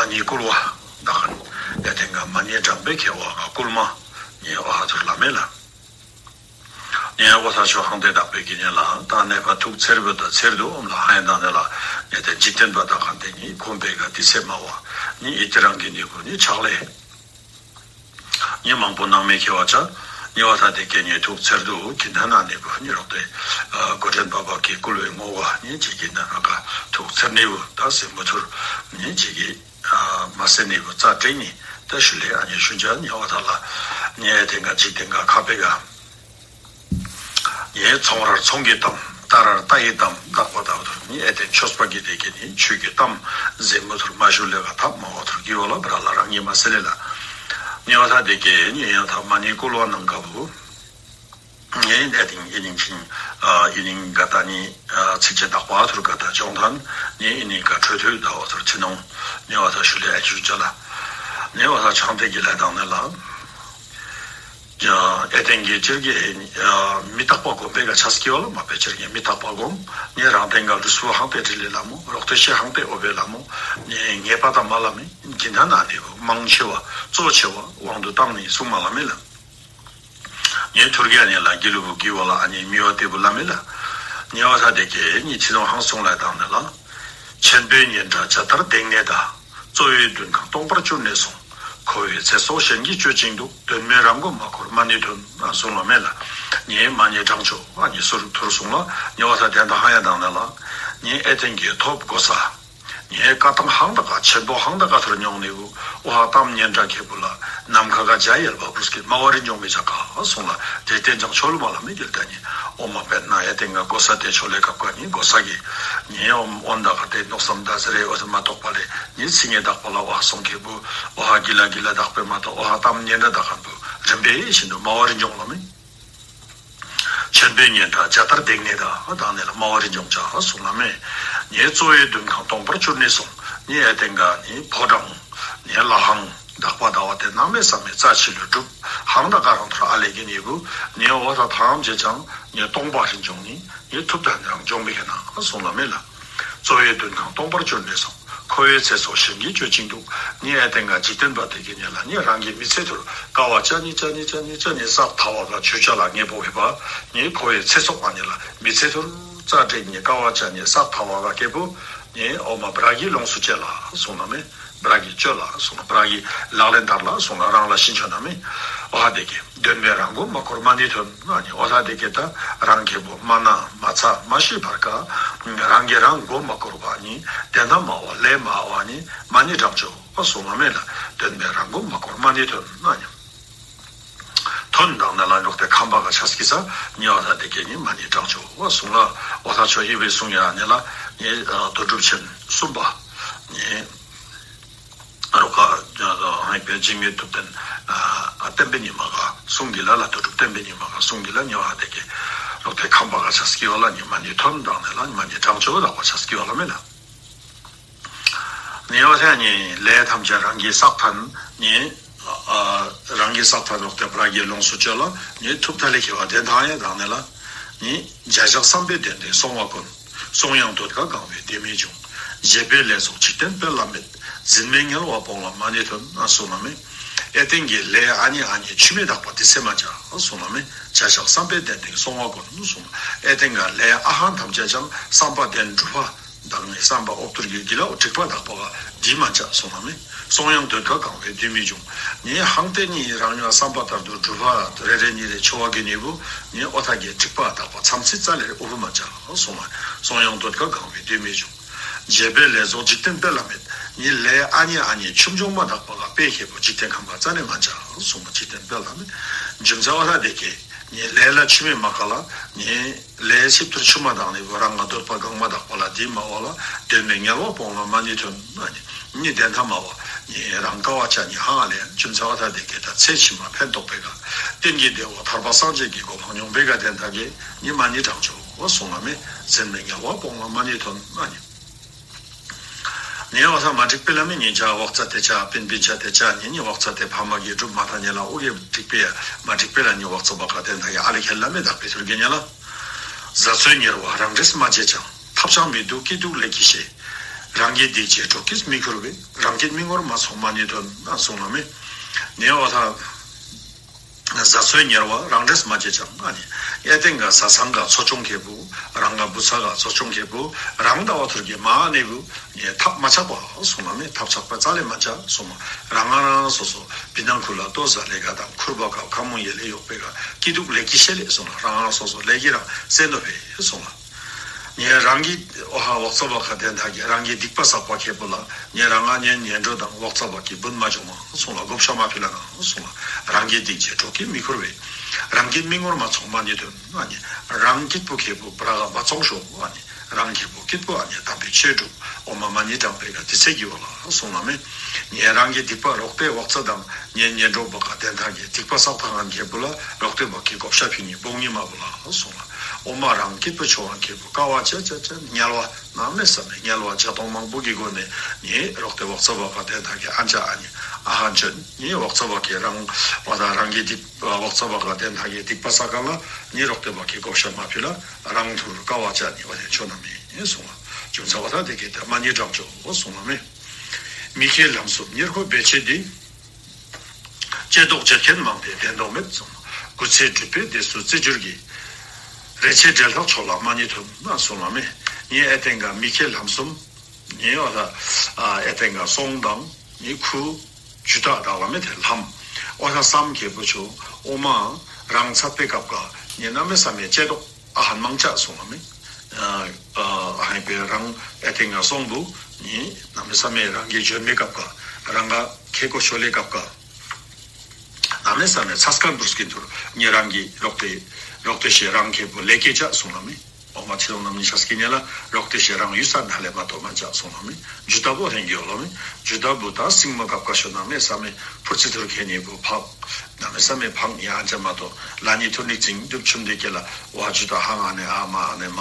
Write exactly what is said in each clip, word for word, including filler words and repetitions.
ཉིད་བསྐུལ་བ་དག་ཁན་ཡ་ཏེན་ག་མ་ཎི་བགྲང་པའི་ཁེ་བ་ག་བསྐུལ་མ་ཉེ་བ་ཧ་ཐུར་ལ་མེ་ལ། ཉེ་བ་ས་ཆོ་ཧང་ཏེ་དག་པའི་གི་ཉེ་ལ་ད་ནེ་པ་ཐུགས་འཚེར་བུ་ད་འཚེར་དུ་འོམ་ལ་ཧ་ཡ་དང་ནེ་ལ་ཉེ་ཏེ་འཇིག་རྟེན་པ་དག་ཁན་ཏེ་ཉིད་གོམས་པའི་ག་དི་ཚེ་མ་བ་ཉིད་ཨི་ཏི་རང་གི་ནི་བུ་ཉིད་ཆག་ལེ། ཉེ་མང་པོ་ནང་མེ་ཁེ་བ་ཆ། ཉེ་བ་ད་ཏེ་ཀེ་ཉེ་ཐུགས་འཚེར་དུ་གི་ན་ན་ནི་བུ་ཉེ་རོག་ཏེ་གོ་དྲན་པ་བ་གི་བསྐུལ་བའི་ངོ་བ་ཉེ་ཅིག་གི་ན་ན་ག་ཐུགས་འཚེར་ནི་བུ་ད་སེམས་མུ་ཐུར་ཉེ་ཅིག་གི་མ་སེ་ནི་བུ་རྩ་དྲེག་ནི་ད་ཤུ་ལེ་ཨ་ཉེ་ཤུ་ཅ་ཉེ་བ་ད་ལ་ཉེ་ཏེན་ག་འཇིག་རྟེན་ག་ཁ་པེ་ག། ངེ་ཚོང་རར་ཚོང་གི་གཏམ། རྟ་རར་རྟ་ཡི་གཏམ། དག་པ་དག་ཐུར་ཉེ་ཨེ་ཏེན་ཆོས་པ་གི་དེ་ཀེ་ཉེ་ཆོས་ཀྱི་གཏམ་ཟེ་མུ་ཐུར་མ་ཞུ་ལེ་ག་ཐབས་མ་བ་ཐུར་གི་བ་ལ་བྲ་ལ་རང་ཉེ་མ་སེ་ལེ་ལ། ཉེ་བ་ད་དེ་ཀེ་ཉེ་ཡང་ཐབས་མ་ཉེ་བསྐུལ་བ་གནང་ག་བུ། ཉེ་ཨེ་ཏེན་ཨི་ནིང་ཆིང་ཨ་ཨི་ནིང་ག་ད་ཉེ་ཨ་ཚིགས་བཅད་དག་པ་ཐུར་ག་ད་ཇོང་ཐན་ཉེ་ཨི་ནིང་ག་འཕྲོ་མཐུད་ད་བ་ཐུར་ཚི་ནོང་ཉེ་བ་ད་ཞུ་ལེ་ཨ་ཞུ་ཅ་ལ། ཉེ་བ་ད་ཆང་དེ་གི་ལ་དང་ནེ་ལ། ཨེ་ཏེན་གྱི་སྤྱིར་གྱི་མི་རྟག་པ་སྒོམ་པའི་ག་ཆས་ཀྱི་བ་ལ་མ་པའི་སྤྱིར་གྱི་མི་རྟག་པ་སྒོམ། ངེ་རང་སྟེང་ག་ལུས་པོ་ཧང་སྟེ་དྲི་ལེ་ལ་མོ་རོག་ཏེ་ཤེ་ཧང་སྟེ་འོ་བེ་ལ་མོ། ངེ་ངེས་པ་དང་མ་ལ་མི་གྱི་ན་ན་ནི་མང་ཆེ་བ་གཙོ་ཆེ་བ་དབང་དུ་བཏང་ནི་གསུང་མ་ལ་མེ་ལ། ངེ་ཐུར་གྱི་ཨ་ནི་ལ་གི་ལུ་བུ་གི་བ་ལ་ཨ་ནི་མི་བ་ཏེ་བུ་ལ་མེ་ལ། ཉེ་བ་ས་དེ་ཀེ་ཉེ་ཚི་ནོང་ཧང་སོང་ལ་དང་ནེ་ལ། ཆེན་པོའི་སྙན་གྲགས་འཇའ་ལྟར་ལྡིང་ནས་གདའ། གཙོ་བོའི་མདུན་ཁང་སྟོང་པར་གྱུར་ནས་སོང་། མཁོ་བའི་ཚེ་སྲོག་གཞན་གྱིས་གཅོད་ཅིང་འདུག། དོན་མེད་རང་མགོ་མ་འཁོར་མ་ཎི་ཐོན། གསུང་ལ་མེ་ལ། ཉེ་མ་ཎི་བགྲང་ཆོག་ཨ་ཉེ་ཟུར་ཐུར་གསུང་ལ་ཉེ་བ་ས་དེ་དང་ཧ་ཡ་དང་ནེ་ལ། ཉེ་ཨེ་ཏེན་གྱི་ཐོབ་གོ་ས། ངེ་བཀའ་གདམས་ཧང་ད་ག་ཆེན་པོ་ཧང་ད་ག་ཐུར་ཉོང་ནི་བུ་འོ་ཧ་གཏམ་སྙན་གྲགས་ཁེ་བུ་ལ་ནམ་མཁའ་ག་འཇའ་ཡལ་བ་བུ་སྐད་མ་བ་རི་འཇོང་མི་ཆ་ག་གསུང་ལ་དེ་ཏེན་ཅང་ཆོ་ལུ་མ་ལ་མི་གིལ་ད་ཉེ་ཨོ་མ་པེ་ན་ཡ་ཏེན་ག་གོ་ས་དེ་ཆོ་ལེ་ག་ག་ཉེ་གོ་ས་གི་ཉེ་ཨོ་ཨོན་ད་ག་ཏེ་ནོག་སམ་ད་ཟེར་རེ་འོ་ས་མ་ཏོག་པ་ལེ་ཉེ་ཚིག་ངེ་དག་པ་ལ་འོ་ཧ་སོང་ཁེ་བུ་འོ་ཧ་གི་ལ་གི་ལ་དག་པེ་མ་ཏོག་འོ་ཧ་གཏམ་སྙན་གྲགས་དག་ཁན་བུ་རིམ་པེ་བཞིན་དུ་མ་བ་རི་འཇོང་ལ་མི། ཆེན་པོའི་སྙན་གྲགས་འཇའ་ལྟར་ལྡིང་ནས་གདའ། དང་ནེ་ལ་མ་བ་རི་འཇོང་ཆ་གསུང་ལ་མེ། ཉེ་གཙོ་བོའི་མདུན་ཁང་སྟོང་པར་གྱུར་ནས་སོང་། ཉེ་ཨེ་ཏེན་ག་ཉེ་ཕོ་བྲང་ཉེ་ལ་ཧང་དག་པ་ད་བ་ཏེ་ནང་མེ་ས་མེ་རྩ་ཆི་ལུ་གྲུབ་ཧང་ད་ག་རང་ཐུར་ཨ་ལེ་གི་ཉེ་བུ་ཉེ་འོ་ད་ཐམས་ཅད་ཅང་ཉེ་སྟོང་པ་རི་འཇོང་ནི་ཉེ་ཐུབ་ད་ནི་རང་འཇོང་མི་ཁེ་ན་གསུང་ལ་མེ་ལ། གཙོ་བོའི་མདུན་ཁང་སྟོང་པར་གྱུར་ནས་སོང་། མཁོ་བའི་ཚེ་སྲོག་གཞན་གྱིས་གཅོད་ཅིང་འདུག། ཉེ་ཨེ་ཏེན་ག་འཇིག་རྟེན་པ་དེ་གི་ཉེ་ལ་ཉེ་རང་གི་མི་ཚེ་ཐུར་དཀའ་བ་ཅ་ཉེ་ཅ་ཉེ་ཅ་ཉེ་ཅ་ཉེ་སག་ཐ་བ་ག་ཆུ་ཅ་ལ་ངེ་པོ་ཧེ་བ་ཉེ་མཁོ་བའི་ཚེ་སྲོག་ཨ་ཉེ་ལ་མི་ཚེ་ཐུར་རྩ་དྲེག་ཉེ་དཀའ་བ་ཅ་ཉེ་སག་ཐ་བ་ག་ཁེ་བུ་ཉེ་འོ་མ་བྲག་གི་ལོངས་སུ་སྤྱོད་ལ་གསུང་ལ་མེ། བྲག་གི་སྤྱོད་ལ་གསུང་ལ་བྲག་གི་ལག་ལེན་དར་ལ་གསུང་ལ་རང་ལ་ཤིན་ཆོ་ན་མེ། འོ་ཧ་དེ་གི་དོན་མེད་རང་མགོ་མ་འཁོར་མ་ཎི་ཐོན། ཨ་ཉེ་འོ་ད་དེ་ཀེ་ད་རང་ཁེ་བུ་མ་ན་མ་ཚ་མ་ཤི་བར་ཀ་རང་གི་རང་མགོ་མ་འཁོར་བ་ཉེ་དེ་ན་མ་བ་ལེ་མ་བ་ཉེ་མ་ཎི་བགྲང་ཆོག་གསུང་ལ་མེ་ལ། དོན་མེད་རང་མགོ་མ་འཁོར་མ་ཎི་ཐོན། ཨ་ཉེ་ཐོན་དང་ནེ་ལ་ལོག་སྟེ་ཁམས་པ་ག་ཆས་ཀི་ས་ཉེ་འོ་ད་དེ་ཀེ་ཉེ་མ་ཎི་བགྲང་ཆོག་གསུང་ལ། འོ་ད་ཆོས་ཡི་བའི་གསུང་ཡ་ཉེ་ལ་ཉེ་རྡོ་གྲུབ་ཆེན་གསུམ་པ་ཉེ་རོག་ཁ་ཧང་པའི་འཇིགས་མེད་ཐུབ་བསྟན་ཨ་བསྟན་པའི་ཉི་མ་ག་གསུང་གི་ལ་ལ་རྡོ་གྲུབ་བསྟན་པའི་ཉི་མ་ག་གསུང་གི་ལ་ཉེ་བ་དེ་ཀེ་རོག་ཏེ་ཁམས་པ་ག་ཆས་ཀི་བ་ལ་ཉེ་མ་ཎི་ཐོན་དང་ནེ་ལ་ཉེ་མ་ཎི་བགྲང་ཆོག་དག་པ་ཆས་ཀི་བ་ལ་མེ་ལ། ཉེ་བ་ཐེ་ཉེ་ལས་ཐམས་ཅད་རང་གིས་བསགས་ཐན་ཉེ་ཨ་རང་གིས་བསགས་ཐན་རོག་ཏེ་བྲག་གི་ལོངས་སུ་སྤྱོད་ལ་ཉེ་ཐུབ་ཐ་ལེ་ཁེ་བ་དེ་དང་ཡ་དང་ནེ་ལ་ཉེ་བྱ་བཞག་བསམ་པའི་དོན་དེ་སོང་བ་ཀུན། སོང་ཡང་འདོད་ཁ་གང་བའི་དུས་མི་འབྱུང་། བྱེད་པའི་ལས་ཚོགས་འཇིག་རྟེན་དཔལ་ལ་མེད། འཛིན་མེད་དམྱལ་བ་སྤོང་ལ་མ་ཎི་ཐོན། གསུང་ལ་མེ། ཨེ་ཏེན་གྱི་ལས་ཨ་ཉེ་ཨ་ཉེ་ཆུ་མེ་དག་པ་དེ་སེ་མ་ཅ་གསུང་ལ་མེ། བྱ་བཞག་བསམ་པའི་དོན་དེ་སོང་བ་ཀུན་གསུང་། ཨེ་ཏེན་ག་ལས་ཨ་ཧང་ཐམས་ཅད་ཅང་བསམ་པ་དོན་གྲུབ་པ་དག་ནི་བསམ་པ་ཨོབ་ཏུར་གྱི་གི་ལ་འོ་འགྲིག་པ་དག་པ་ག་དེ་མ་ཅ་གསུང་ལ་མེ། སོང་ཡང་འདོད་ཁ་གང་བའི་དུས་མི་འབྱུང་། ཉེ་ཧང་ཏེ་ཉེ་རང་ཉིད་བསམ་པ་ལྟར་དུ་གྲུབ་པ་རེ་རེ་ཉེ་རེ་ཆོ་བ་གི་ཉེ་བུ་ཉེ་འོ་ཐ་གི་འགྲིག་པ་དག་པ་མཚམས་ཚིག་རྩ་ལས་རེ་འོ་བུ་མ་ཅ་གསུང་ལ། སོང་ཡང་འདོད་ཁ་གང་བའི་དུས་མི་འབྱུང་། བྱེད་པའི་ལས་ཚོགས་འཇིག་རྟེན་དཔལ་ལ་མེད། ཉེ་ལས་ཨ་ཉེ་ཨ་ཉེ་ཆུང་ཆུང་མ་དག་པ་ག་དཔེ་ཁེ་བུ་འཇིག་རྟེན་ཁམས་ག་རྩ་ནེ་མ་ཅ་གསུང་བ་འཇིག་རྟེན་དཔལ་ལ་མེད། རྒྱུ་མཚན་འོ་ཐ་དེ་ཀེ་ཉེ་ལས་ལ་ཆུ་མེ་མ་ཀ་ལ་ཉེ་ལས་ཆིབས་ཐུར་ཆུ་མ་དང་ནི་བུ་རང་ང་འདོད་པ་གང་མ་དག་པ་ལ་དེ་མ་བ་ལ་དོན་མེད་དམྱལ་བ་སྤོང་ལ་མ་ཎི་ཐོན། ཨ་ཉེ་ཉེ་དོན་ཐ་མ་བ་ཉེ་རང་དཀའ་བ་ཅ་ཉེ་ཧང་ལེ་རྒྱུ་མཚན་འོ་ཐ་དེ་ཀེ་ད་ཚེ་ཕྱི་མ་ཕན་ཐོགས་པའི་ག་གཏན་གྱི་བདེ་བ་ཐར་པ་སངས་རྒྱས་ཀྱི་གོ་འཕང་མྱོང་པའི་ག་དོན་དག་གི་ཉེ་མ་ཎི་བགྲང་ཆོག་གསུང་ལ་མེ། འཛིན་མེད་དམྱལ་བ་སྤོང་ལ་མ་ཎི་ཐོན། ཨ་ཉེ། ཉེ་བ་ས་མ་འགྲིག་པེ་ལ་མེ་ཉེ་ཅ་བག་ཚ་དེ་ཅ་པིན་པིན་ཅ་དེ་ཅ་ཉེ་ཉེ་བག་ཚ་དེ་ཕ་མ་གི་སྒྲུབ་མ་ཐ་ཉེ་ལ་ཨོ་གེ་འགྲིག་པེ་མ་འགྲིག་པེ་ལ་ཉེ་བག་ཚ་བ་ག་དོན་དག་གི་ཨ་ལེ་ཁེ་ལ་མེ་དག་པེ་ཐུར་གི་ཉེ་ལ། བཟའ་ཚོའི་ཉེ་བ་རང་འདྲེས་མ་བྱེད་ཅང་། ཐབས་ཅང་མི་འདུག་སྐྱིད་སྡུག་ལས་ཀྱིས་ཤེས། རང་གི་སྡིག་བྱས་གྲོགས་ཀྱིས་མི་འཁུར་བའི། རང་སྐྱིད་མི་ངོར་མ་སོང་མ་ཎི་འདོན། ཨ་གསུངས་ལགས་མས། ནི་འོ་ད་བཟའ་ཚོའི་ཉེར་བ་རང་འབྲས་མ་བརྗེད་ཀྱང་། ཨ་ནི་ཨེ་ཏེན་ག་བཟའ་ཚང་ག་འཚོ་སྐྱོང་མཁས་པོ། རང་ག་བུ་ཚ་ག་འཚོ་སྐྱོང་མཁས་པོ། རང་ཟླ་བ་ཐུར་གྱི་མ་ཨ་ནི་བུ་ནི་ཐབས་མ་ཆག་པ་གསུངས་ལགས་མས། ཐབས་ཆག་པ་རྩ་ལས་མ་ཆག་གསུངས་མས། རང་རང་སོ་སོ་བི་ནང་ཁུ་ལ་ལྟོ་བཟའ་ལས་ག་དང་ཁུར་བ་ག་ཁ་མོ་ཡེ་ལས་ཡོག་པེ་ག་སྐྱིད་སྡུག་ལས་ཀྱི་ཤེས་ལས་གསུངས་ལགས། རང་རང་སོ་སོ་ལས་ཀྱི་རང་སེ་ནོ་བེ་གསུངས་ལགས། ནི་རང་གི་འོ་ཧ་འོག་ཚོ་བ་ག་དན་ཐ་གི་རང་གི་སྡིག་པ་བསགས་པ་ཁེ་པོ་ལ་ནི་རང་ང་ཉན་ཉན་འགྲོ་དང་འོག་ཚོ་བ་གི་བུན་མ་འཇོག་མ་གསུངས་ལགས། བགོ་བཤའ་མ་ཕུལ་ལ་ན་གསུངས་ལགས། རང་གི་སྡིག་བྱས་གྲོགས་ཀྱིས་མི་འཁུར་བའི། རང་སྐྱིད་མི་ངོར་མ་སོང་མ་ཎི་འདོན། ཨ་ནི་རང་སྐྱིད་པོ་ཁེ་པོ་བྲག་ག་མ་བཙོང་ཤོག། ཨ་ནི་རང་ཁེ་པོ་སྐྱིད་པོ་ཨ་ནི་དམ་པའི་ཆོས་སྒྲུབ། འོ་མ་མ་ཎི་བགྲང་པེ་ག་དེ་ཚེ་གི་འོ་ལ་གསུངས་ལགས་མས། ནི་རང་གི་སྡིག་པ་རོག་ཏེ་འོག་ཚོ་དང་ཉན་ཉན་འགྲོ་བ་ག་དན་ཐ་གི་སྡིག་པ་བསགས་ཐ་ང་ཁེ་པོ་ལ་རོག་ཏེ་བ་གི་བགོ་བཤའ་ཕུལ་ནི་བོང་ཉི་མ་བུ་ལ་གསུངས་ལགས། འོ་མ་རང་སྐྱིད་པོ་ཆོ་བ་ཁེ་པོ་དཀའ་བ་ཅ་ཅ་ཅ་དམྱལ་བ་གནམ་མེད་ས་མེད་དམྱལ་བ་བརྒྱ་སྟོང་མང་པོ་གི་སྒོ་ནས་ནི་རོག་ཏེ་འོག་ཚོ་བ་ག་དན་ཐ་གི་ཨན་ཅ་ཨ་ནི་ཨ་ཧན་ཅོན་ནི་འོག་ཚོ་བ་གི་རང་བ་དང་རང་གི་སྡིག་འོག་ཚོ་བ་ག་དན་ཐ་གི་སྡིག་པ་བསགས་ག་ལ་ནི་རོག་ཏེ་བ་གི་བགོ་བཤའ་མ་ཕུལ་ལ་རང་ཐུར་དཀའ་བ་ཅ་ནི་བ་དེ་ཆོ་ན་མེ་གསུངས་ལགས། རྒྱུ་མཚན་བ་ད་དེ་གི་ད་མ་ཎི་བགྲང་ཆོག་གསུངས་ལགས་མས། མི་ཁའི་ལམ་གསུམ་ཉེར་མཁོ་འབད་བྱེད་འདི། བཅད་ལྡོག་བྱེད་མཁན་མང་སྟེ་བདེན་དོགས་མེད་གསུངས། རྒུད་ཚོད་འགྲུབ་པའི་སྡེ་སུ་བརྩི་འགྱུར་གྱི། རེ་ཆེ་འབྲེལ་ཐག་ཆོད་ལ་མ་ཎི་འདོན་ན་གསུངས་ལགས་མས། ནི་ཨེ་ཏེན་ག་མི་ཁའི་ལམ་གསུམ་ནི་འོ་ད་ཨ་ཨེ་ཏེན་ག་སོང་དང་ནི་ཁུ་ཇུ་ཏ་དག་ལ་མེ་ཐེ་ལྷམ་འོ་ད་སམ་ཁེ་པོ་ཆོ་འོ་མ་རང་ཚད་པའི་སྐབས་ཀ་ནི་གནམ་མེད་ས་མེད་བཅད་ལྡོག་ཨ་ཧན་མང་ཆ་གསུངས་ལགས་མས། ཨ་ཨ་ཧན་པེ་རང་ཨེ་ཏེན་ག་སོང་བུ་ནི་གནམ་མེད་ས་མེད་རང་གི་འཇོན་མེ་སྐབས་ཀ་རང་ག་ཁེ་ཀོ་ཆོ་ལེ་སྐབས་ཀ་གནམ་མེད་ས་མེད་ཚ་སྐར་འབུར་སྐྱིན་ཐུར་ནི་རང་གི་རོག་ཏེ་རོག་ཏེ་ཤེ་རང་ཁེ་པོ་ལེ་ཀེ་ཆ་གསུངས་ལགས་མས། འོ་མ་ཚེ་ལོ་ནམ་ནི་ཤ་སྐྱིན་ཉེ་ལ་རོག་ཏེ་ཤེ་རང་ཡུ་ས་ན་ལེ་མ་ཏོ་མ་ཆ་གསུངས་ལགས་མས། ཇུ་ཏ་བུ་ཧེང་གི་འོ་ལགས་མས། ཇུ་ཏ་བུ་ད་སིང་མ་སྐབས་ཀ་ཤོ་གནམ་མེད་ས་མེད་ཕུར་ཚི་ཐུར་ཁེ་ནི་བུ་ཕག་གནམ་མེད་ས་མེད་ཕག་ཡང་ཅ་མ་ཏོ་ལ་ནི་ཐུར་ནི་ཙིང་དུབ་ཆུམ་དེ་ཀེ་ལ་འོ་ཧ་ཇུ་ཏ་ཧང་ཨ་ནེ་ཨ་མ་ཨ་ནེ་མ་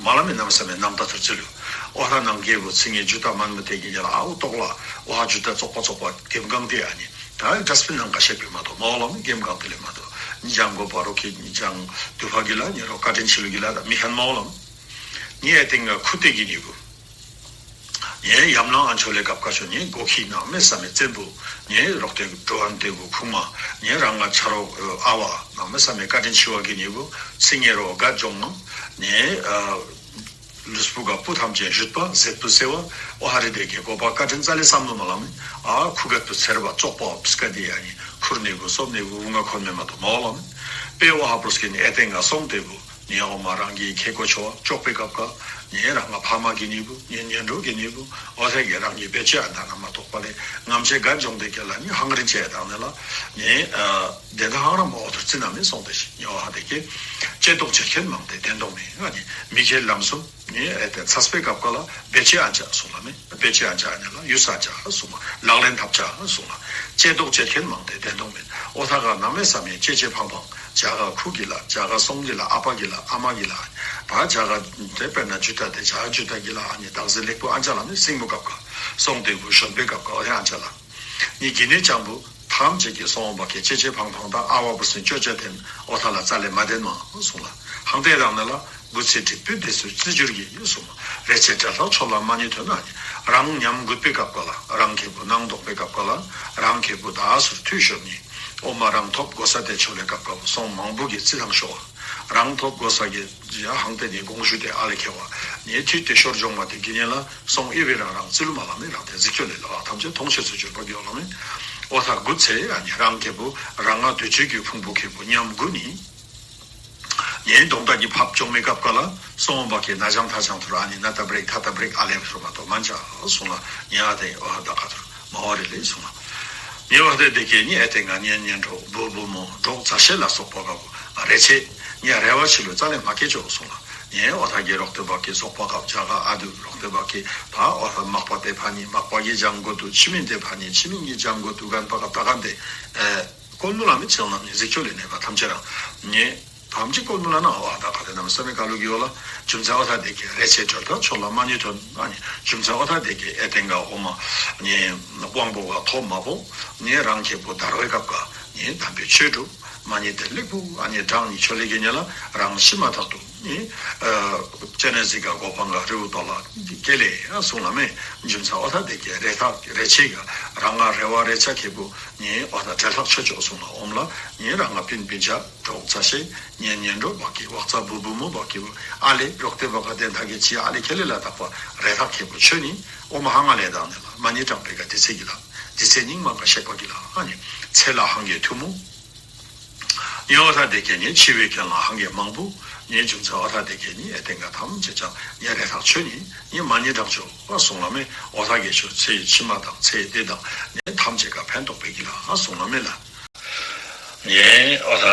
མ་ལ་མེ་གནམ་མེད་ས་མེད་ནམ་ཏ་ཐུར་ཚི་ལུ་འོ་ཧ་ནང་གེ་བུ་ཚི་ངེ་ཇུ་ཏ་མན་མ་ཏེ་གི་ཉེ་ལ་ཨའུ་ཏོག་ལ་འོ་ཧ་ཇུ་ཏ་ཙོག་པ་ཙོག་པ་གེམ་གང་ཏེ་ཨ་ནི། ད་ཌསཊ་བིན་ནང་ག་ཤེས་པེ་མ་གཏོགས་མ་འོང་ལགས་མས། གེམ་གང་ཏེ་ལེ་མ་གཏོགས་ཉི་ལྗང་གོ་པ་རོ་ཁི་ཉི་ལྗང་དུ་ཕ་གི་ལ་ཉེ་རོ་བཀའ་དྲིན་ཆེ་ལུ་གི་ལ་ད་མི་ཁན་མ་འོང་ལགས་མས། ནི་ཨེ་ཏེན་ག་ཁུ་ཏེ་གི་ནི་བུ་ནི་ཡམ་ལང་ཨན་ཆོ་ལེ་སྐབས་ཀ་ཤོ་ནི་གོ་ཁི་གནམ་མེད་ས་མེད་བཙན་པོ་ནི་རོག་ཏེ་འགྲོ་ཨན་ཏེ་བུ་ཁུ་མ་ནི་རང་ང་ཆ་རོ་ཨ་བ་གནམ་མེད་ས་མེད་བཀའ་དྲིན་ཆེ་བ་གི་ནི་བུ་སིང་ངེ་རོ་ག་ཇོང་ང་ནི་ཨ་ལུས་པོ་ག་སྤུ་ཐམས་ཅད་བཞུད་པ་ཟད་པོ་སེ་བ་འོ་ཧ་རི་དེ་གི་གོ་པ་བཀའ་དྲིན་རྩ་ལས་བསམ་ལོ་མ་ལགས་མས། ཨ་ཁུ་ག་ཏུ་ཚེར་བ་ཙོག་པ་བིས་ཀ་དེ་ཨ་ནི་ཁུར་ནི་བུ་སོབ་ནི་བུ་འུ་ང་ཁོན་མེ་མ་གཏོགས་མ་འོང་ལགས་མས། པེ་འོ་ཧ་པོ་སྐྱིན་ནི་ཨེ་ཏེན་ག་སོང་ཏེ་བུ་ནི་འོ་མ་རང་གི་ཁེ་ཀོ་ཆོ་བ་ཅོག་པེ་སྐབས་ཀ་ནི་རང་ང་ཕ་མ་གི་ནི་བུ་ནི་ཉན་འགྲོ་གི་ནི་བུ་འོ་ཐེ་གི་རང་གི་བེ་ཅེ་ཨ་ད་ན་མ་གཏོགས་པ་ལས་ངམ་ཆེ་ག་ཇོང་དེ་ཀེ་ལ་ནི་ཧང་རིན་ཆེ་ཨ་ད་ནི་ལ་ནི་ཨ་དེ་ད་ཧང་ར་མ་འོ་ཐུར་ཚི་ན་མེ་སོང་ཏེ་ཤི་ནི་འོ་ཧ་དེ་ཀེ་བཅད་ལྡོག་བྱེད་མཁན་མང་སྟེ་བདེན་དོགས་མེད། ཨ་ནི་མི་ཁའི་ལམ་གསུམ་ནི་ཨེ་ཏེན་ཚས་པེ་སྐབས་ཀ་ལ་བེ་ཅེ་ཨན་ཅ་གསུངས་ལགས་མས། བེ་ཅེ་ཨན་ཅ་ཨ་ནི་ལ་ཡུ་ས་ཨན་ཅ་གསུངས་ལགས། ལག་ལེན་ཐབས་ཅ་གསུངས་ལགས། བཅད་ལྡོག་བྱེད་མཁན་མང་སྟེ་བདེན་དོགས་མེད། འོ་ཐ་ག་གནམ་མེད་ས་མེད་ཅེ་ཅེ་ཕང་ཕང་ཇ་ག་ཁུ་གི་ལ་ཇ་ག་སོང་གི་ལ་ཨ་པ་གི་ལ་ཨ་མ་གི་ལ་ད་ཇ་ག་དེ་དཔེར་ན་ཇུ་ཏ་དེ་ཇ་ག་ཇུ་ཏ་གི་ལ་ཨ་ནི་དག་ཟེ་ལེགས་པོ་ཨན་ཅ་ལ་ནི་སིང་མུ་སྐབས་ཀ་སོང་ཏེ་བུ་ཞོན་པེ་སྐབས་ཀ་འོ་ཐེ་ཨན་ཅ་ལ། ནི་གི་ནི་ཅང་བུ་ཐམས་ཅད་ཀྱི་སོང་བ་ཀེ་ཅེ་ཅེ་ཕང་ཕང་དང་ཨ་བ་བུ་སིན་ཅོ་ཅེ་ཐེན་འོ་ཐ་ལ་རྩ་ལས་མ་བདེན་མ་གསུངས་ལགས། ཧང་ཏེ་རང་ནི་ལ་རྒུད་ཚོད་འགྲུབ་པའི་སྡེ་སུ་བརྩི་འགྱུར་གྱི་གསུངས་ལགས། རེ་ཆེ་འབྲེལ་ཐག་ཆོད་ལ་མ་ཎི་འདོན་ན་ནི་རང་ཉམས་རྒུད་པའི་སྐབས་ཀ་ལ་རང་ཁེ་བུ་ནང་དོག་པའི་སྐབས་ཀ་ལ་རང་ཁེ་བུ་ད་ཟུར་ཐུས་ཤོར་ནི་འོ་མ་རང་ཐོབ་གོ་ས་དེ་ཆོ་ལེ་སྐབས་ཀ་བུ་སོང་མང་པོ་གི་རྩི་ཐང་ཤོར་བ། རང་ཐོབ་གོ་ས་གི་ཡ་ཧང་ཏེ་ནི་དགོངས་ཞུ་དེ་ཨ་ལེ་ཁེ་བ་ནི་ཐུས་དེ་ཤོར་ཇོང་མ་དེ་གི་ནི་ལ་སོང་ཨི་བི་རང་རང་རྩི་ལུ་མ་ལ་མེ་རང་དེ་གཟིགས་ཁྱོད་ལས་ལ་བ་ཐམས་ཅད་མཐོང་ཆེ་ཚུ་གྱུར་པ་གི་འོ་ལ་མེ། འོ་ཐ་རྒུད་ཚེ་ཨ་ནི་རང་ཁེ་བུ་རང་ང་དུས་ཚོད་ཀྱི་ཕུང་པོ་ཁེ་བུ་ཉམས་རྒུད་ནི། ནི་གདོང་ཐག་གི་ཕབ་ཅོང་མེ་སྐབས་ཀ་ལ་སོང་བ་ཀེ་ན་ཅང་ཐ་ཅང་ཐུར་ཨ་ནི་ན་ཏ་བྲེག་ཐ་ཏ་བྲེག་ཨ་ལེ་ཐུར་མ་གཏོགས་མན་ཅ་གསུངས་ལགས། ནི་ཨ་དེ་འོ་ད་ག་ཐུར་མ་བ་རེ་ལེ་གསུངས་ལགས། ཉེ་བ་དེ་དེ་ཀེ་ནི་ཨེ་ཏེ་ང་ཉན་ཉན་འགྲོ་བུ་བུ་མོ་འབྲོག་མཛའ་བཤེས་ལ་སོགས་པ་ག་བུ་རེ་ཆེ་ནི་རེ་བ་ཆི་ལུ་རྩ་ལས་མ་སྐྱེ་ཆོག་གསུངས་ལགས། ནི་འོ་ཐ་གི་རོག་ཏེ་བ་ཀེ་སོགས་པ་ག་བུ་ཇ་ག་ཨ་དུ་རོག་ཏེ་བ་ཀེ་ད་འོ་ཐ་མག་པ་དེ་ཕ་ནི་མག་པ་གི་ཇང་གོ་དུ་ཆི་མིན་དེ་ཕ་ནི་ཆི་མིན་གི་ཇང་གོ་དུ་གན་པ་ག་ད་གན་དེ་ཨེ་ཀོལ་མུ་ལ་མི་ཆེ་ལ་ནི་གཟིགས་ཆོ་ལེ་ནེ་བ་ཐམས་ཅད་རང་ནི་ཐམས་ཅད་ཀོལ་མུ་ལ་ན་འོ་ད་ག་དེ་ན་མི་ས་མི་ག་ལུ་གི་འོ་ལ་རྒྱུ་མཚན་འོ་ཐ་དེ་ཀེ་རེ་ཆེ་འབྲེལ་ཐག་ཆོད་ལ་མ་ཎི་འདོན་ཨ་ནི་རྒྱུ་མཚན་འོ་ཐ་དེ་ཀེ་ཨེ་ཏེན་ག་འོ་མ་ནི་དབང་པོ་ག་ཐོབ་མ་པོ་ནི་རང་ཁེ་བུ་དར་བའི་སྐབས་ཀ་ནི་དམ་པའི་ཆོས་སྒྲུབ། མ་ཎི་དེ་ལེགས་པོ་ཨ་ནི་བགྲངས་ནི་ཆོ་ལེ་གི་ཉེ་ལ་རང་ཤི་མ་ཐག་ཏུ་ནི་ཨ་སྤྱན་རས་གཟིགས་ག་གོ་འཕང་ག་རི་བོ་ཏོ་ལ་སྐྱེལ་ལེ་ཡ་གསུངས་ལ་མེ། རྒྱུ་མཚན་འོ་ཐ་དེ་གི་རེ་ཐག་རེ་ཆེ་ག་རང་ང་རེ་བ་རེ་ཆ་ཁེ་པོ་ནི་འོ་ཐ་བྲེལ་ཐག་ཆོད་ཆོག་གསུངས་ལ་འོམ་ལ་ནི་རང་ང་སྤུན་སྤུན་ཆ་གྲོགས་མཛའ་བཤེས་ཉེ་ཉེ་འགྲོ་བ་གི་བག་ཚ་བུ་བུ་མོ་བ་གི་བུ་ཨ་ལེ་རོག་ཏེ་བ་ག་དེ་ཐ་གི་ཅི་ཨ་ལེ་ཁེ་ལེ་ལ་དག་པ་རེ་ཐག་ཁེ་པོ་ཆོད་ནི་འོ་མ་ཧ་ང་ལེ་དང་ནི་ལ་མ་ཎི་བགྲངས་པེ་ག་དེ་ཚེ་གི་ལ་དེ་ཚེ་སྙིགས་མ་ག་གཤེགས་པ་གི་ལ་ཨ་ནི་ཚེ་ལ་ཧང་གི་ཐུ་མོ། ཉེ་འོ་ཐ་དེ་གི་ནི་འཆི་བའི་གི་ལ་ཧང་གི་མང་པོ་ནི་རྒྱུ་མཚན་འོ་ཐ་དེ་གི་ནི་ཨེ་ཏེན་ག་ཐམས་ཅད་ཅང་ནི་རེ་ཐག་ཆོད་ནི་ནི་མ་ཎི་བགྲངས་ཆོག་གསུངས་ལ་མེ། འོ་ཐ་གི་ཆོ་ཚེ་ཡི་ཕྱི་མ་དང་ཚེ་ཡི་འདི་དང་ནི་ཐམས་ཅད་ག་ཕན་ཐོགས་པེ་གི་ལ་གསུངས་ལ་མེ་ལ། ནི་འོ་ཐ་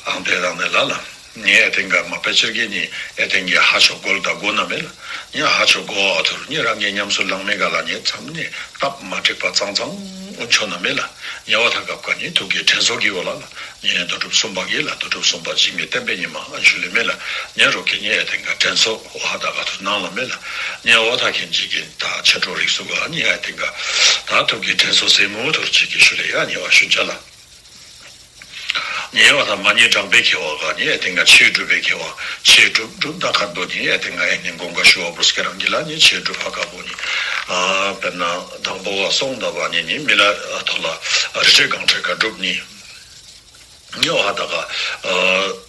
ཨང་དེ་དང་ནི་ལ་ལ་ནི་ཨེ་ཏེན་ག་མ་པེ་ཆེར་གི་ནི་ཨེ་ཏེན་གི་ཧ་ཆོ་གོལ་ད་གོ་ན་མེ་ལ། ཉ་ཧ་ཆོ་གོ་ཨ་ཐུར་ཉ་རང་གི་ཉམས་སུ་བླང་མེ་ག་ལ་ཉ་ཙམ་ནི་སྟབས་མ་འགྲིག་པ་ཙང་ཙང་འོང་ཆོ་ན་མེ་ལ། ཉ་འོ་ཐ་སྐབས་ཀ་ནི་ཐུགས་ཀྱི་དྲན་གསོ་གི་འོ་ལ་ལ་ཉ་རྡོ་གྲུབ་གསུམ་པ་གི་ལ་རྡོ་གྲུབ་གསུམ་པ་འཇིགས་མེད་བསྟན་པའི་ཉི་མ་ཨ་ཞུ་ལེ་མེ་ལ། ཉ་རོ་ཁེ་ཉ་ཨེ་ཏེན་ག་དྲན་གསོ་འོ་ཧ་ད་ག་ཐུར་ནང་ལ་མེ་ལ། ཉ་འོ་ཐ་ཁེན་ཅིག་གི་ད་ཆེ་གྲོགས་རིགས་སུ་ག་ཉ་ཨེ་ཏེན་ག་ད་ཐུགས་ཀྱི་དྲན་གསོ་ཟེ་མུ་ཐུར་ཅིག་གི་ཞུ་ལེ་ཡ་ཉ་བ་ཞུ་ཅ་ལ། ཉེ་བ་དང་མ་ཎི་བགྲངས་པའི་ཁེ་བ་ག་ནི་ཨེ་ཏེན་ག་ཆོས་སྒྲུབ་པའི་ཁེ་བ་ཆོས་སྒྲུབ་སྒྲུབ་ད་ཁར་དོ་ནི་ཨེ་ཏེན་ག་ཨེ་ནི་དགོངས་ཀ་ཞུ་བ་བུ་སྐེ་རང་གི་ལ་ནི་ཆོས་སྒྲུབ་ཧ་ག་བོ་ནི་ཨ་དཔེར་ན་དང་པོ་བ་སོང་ད་བ་ནི་ནི་མི་ལ་ཐོ་ལ་རི་ཁྲོད་གངས་ཁྲོད་ག་སྒྲུབ་ནི་ཉེ་བ་དག་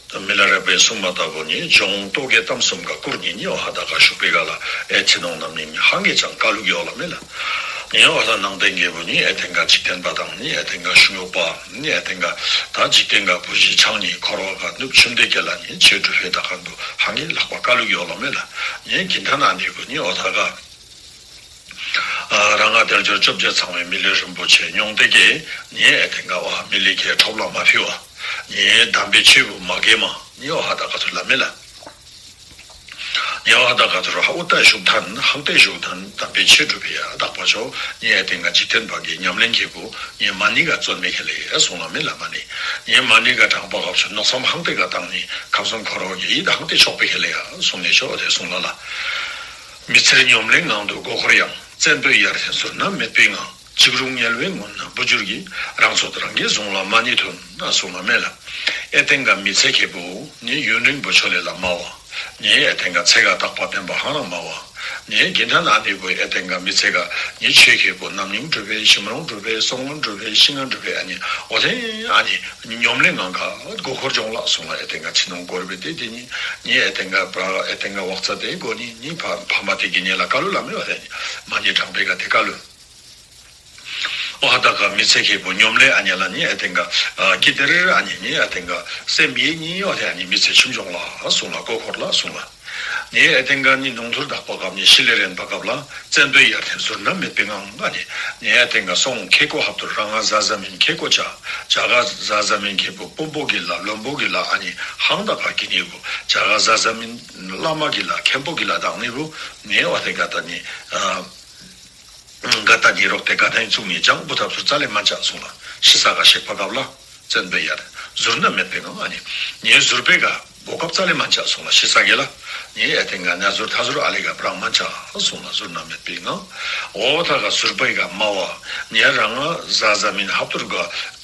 ག་མི་ལ་རས་པའི་གསུང་མ་ད་བོ་ནི་ལྗོངས་རྟོག་གེ་གཏམ་གསུམ་ག་བསྐུར་ནི་ཉེ་བ་དག་ག་ཞུགས་པའི་ག་ལ་ཨེ་ཚེ་ནོང་རྣམས་ནི་ཧང་གེ་ཅང་ཀ་ལུ་གི་འོ་ལ་མེ་ལ། ཉེ་བ་དང་ནང་བསྟན་རྒྱལ་པོ་ནི་ཨེ་ཏེན་ག་འཇིག་རྟེན་པ་དང་ནི་ཨེ་ཏེན་ག་གཞུང་གཡོག་པ་ནི་ཨེ་ཏེན་ག་ད་འཇིག་རྟེན་ག་བུ་གཞི་ཆང་ནི་འཁོར་བ་ག་ནུབ་ཆུམ་དེ་ག་ལ་ནི་ཆོས་སྒྲུབ་ཧེ་ད་ཁན་དུ་ཧང་གེ་ལག་པ་ཀ་ལུ་གི་འོ་ལ་མེ་ལ། ཉེ་གི་ད་ན་ནི་གུ་ནི་འོ་ད་ག་ཨ་རང་ང་དལ་འབྱོར་བཅོ་བརྒྱད་ཚང་བའི་མི་ལུས་རིན་པོ་ཆེ་མྱོང་སྟེ་གི་ནི་ཨེ་ཏེན་ག་བ་མི་ལུས་ཁེ་ཁྲོབ་ལ་མ་ཕི་བ་ནི་དམ་པའི་ཆོས་བུ་མ་གེ་མ་ནི་འོ་ཧ་ད་ག་ཚུར་ལ་མེ་ལ། ཉེ་བ་དག་ག་ཚུར་ཧ་འུ་ཏ་བཞུགས་ཐན་ཧང་ཏེ་བཞུགས་ཐན་དམ་པའི་ཆོས་སྒྲུབ་པའི་ཡ་དག་པ་ཆོ་ནི་ཨེ་ཏེན་ག་འཇིག་རྟེན་པ་གི་ཉམས་ལེན་ཁེ་པོ་ནི་མ་ཎི་ག་བརྩོན་མེ་ཁེ་ལེ་ཡ་གསུང་ལ་མེ་ལ་མ་ཎི་ནི་མ་ཎི་ག་བགྲངས་པ་སྐབས་སུ་མནོ་བསམ་ཧང་ཏེ་ག་བཏང་ནི་ཁམས་གསུམ་འཁོར་བ་གི་ཡིད་ཧང་ཏེ་ཆོག་པེ་ཁེ་ལེ་ཡ་གསུང་ནི་ཆོ་དེ་གསུང་ལ་ལ། མི་ཚེར་ཉམས་ལེན་ངང་དུ་མགོ་འཁོར་ཡང་། བཙན་པོའི་ཡར་འཐེན་ཟུར་ན་མེད་པའི་ངང་། འཇིགས་རུང་དམྱལ་བའི་ངོས་ན་བུ་འགྱུར་གྱི། རང་ཚོད་རང་གིས་བཟུང་ལ་མ་ཎི་ཐོན་ན་གསུང་ལ་མེ་ལ། ཨེ་ཏེན་ག་མི་ཚེ་ཁེ་པོ་ནི་ཡུན་རིང་པོ་ཆོ་ལེ་ལ་མ་བ། ནི་ཨེ་ཏེན་ག་ཚེ་ག་རྟག་པ་བརྟན་པ་ཧང་རང་མ་བ། ནི་གི་ད་ན་ནི་བུ་ཨེ་ཏེན་ག་མི་ཚེ་ག་ནི་ཆོས་ཁེ་པོ་རྣམ་སྨིན་སྒྲུབ་པའི་ཞིམ་རོང་སྒྲུབ་པའི་སོང་ངོ་སྒྲུབ་པའི་ཤིང་ང་སྒྲུབ་པའི་ཨ་ནི་འོ་ཐེ་ཨ་ནི་ཉམས་ལེན་ངང་ག་མགོ་འཁོར་འཇོང་ལ་གསུང་ལ། ཨེ་ཏེན་ག་ཕྱི་ནང་སྒོར་བེ་ཏེ་ཏེ་ནི་ནི་ཨེ་ཏེན་ག་བྲ་ཨེ་ཏེན་ག་བག་ཚ་དེ་གོ་ནི་ནི་ཕ་ཕ་མ་དེ་གི་ཉེ་ལ་ཀ་ལུ་ལ་མེ་བ་ཐེ་ནི་མ་ཎི་བགྲངས་པེ་ག་དེ་ཀ་ལུ། འོ་ཧ་ད་ག་མི་ཚེ་ཁེ་པོ་ཉམས་ལེན་ཨ་ནི་ལ་ནི་ཨེ་ཏེན་ག་ཨ་ཀི་ཏེ་རེ་རེ་ཨ་ནི་ནི་ཨེ་ཏེན་ག་སེམས་ཡེ་ནི་འོ་ཐེ་ཨ་ནི་མི་ཚེ་ཆུམ་འཇོང་ལ་གསུང་ལ་མགོ་འཁོར་ལ་གསུང་ལ། ནི་ཨེ་ཏེན་ག་ནི་ནོང་ཐུར་དག་པ་སྐབས་ནི་ཤི་ལེ་རན་པ་སྐབས་ལ་བཙན་པོའི་ཡར་འཐེན་ཟུར་ན་མེད་པའི་ངང་ཨ་ནི་ནི་ཨེ་ཏེན་ག་སོང་ཁེ་ཀོ་ཧབ་ཏུ་རང་ང་ཟ་ཟ་མིན་ཁེ་ཀོ་ཅ་ཇ་ག་ཟ་ཟ་མིན་ཁེ་པོ་དཔོན་པོ་གི་ལ་བློན་པོ་གི་ལ་ཨ་ནི་ཧང་ད་ག་གི་ནི་བུ་ཇ་ག་ཟ་ཟ་མིན་བླ་མ་གི་ལ་མཁན་པོ་གི་ལ་དང་ནི་བུ་ནི་འོ་ཐེ་ག་ད་ནི་ཨ་ག་ད་ནི་རོག་ཏེ་ག་ད་ནི་ཚུགས་ནི་ཅང་བུ་ཐབས་སུ་རྩ་ལས་མ་ཆགས་གསུང་ལ། ཤི་ས་ག་གཤེགས་པ་སྐབས་ལ་བཙན་པོའི་ཡར་ཟུར་ན་མེད་པའི་ངང་ཨ་ནི་ངའི་ཟུར་པེ་ག་བོ་སྐབས་རྩ་ལས་མ་ཆགས་གསུང་ལ། ཤི་ས་གེ་ལ་ནི་ཨེ་ཏེན་ག་ན་ཟུར་ཐ་ཟུར་ཨ་ལེ་ག་བྲང་མ་ཆགས་གསུང་ལ། ཟུར་ན་མེད་པའི་ངང་འོ་ཐ་ག་ཟུར་པེ་ག་མ་བ་ནི་རང་ང་ཟ་ཟ་མིན་ཧབ་ཏུར་ག་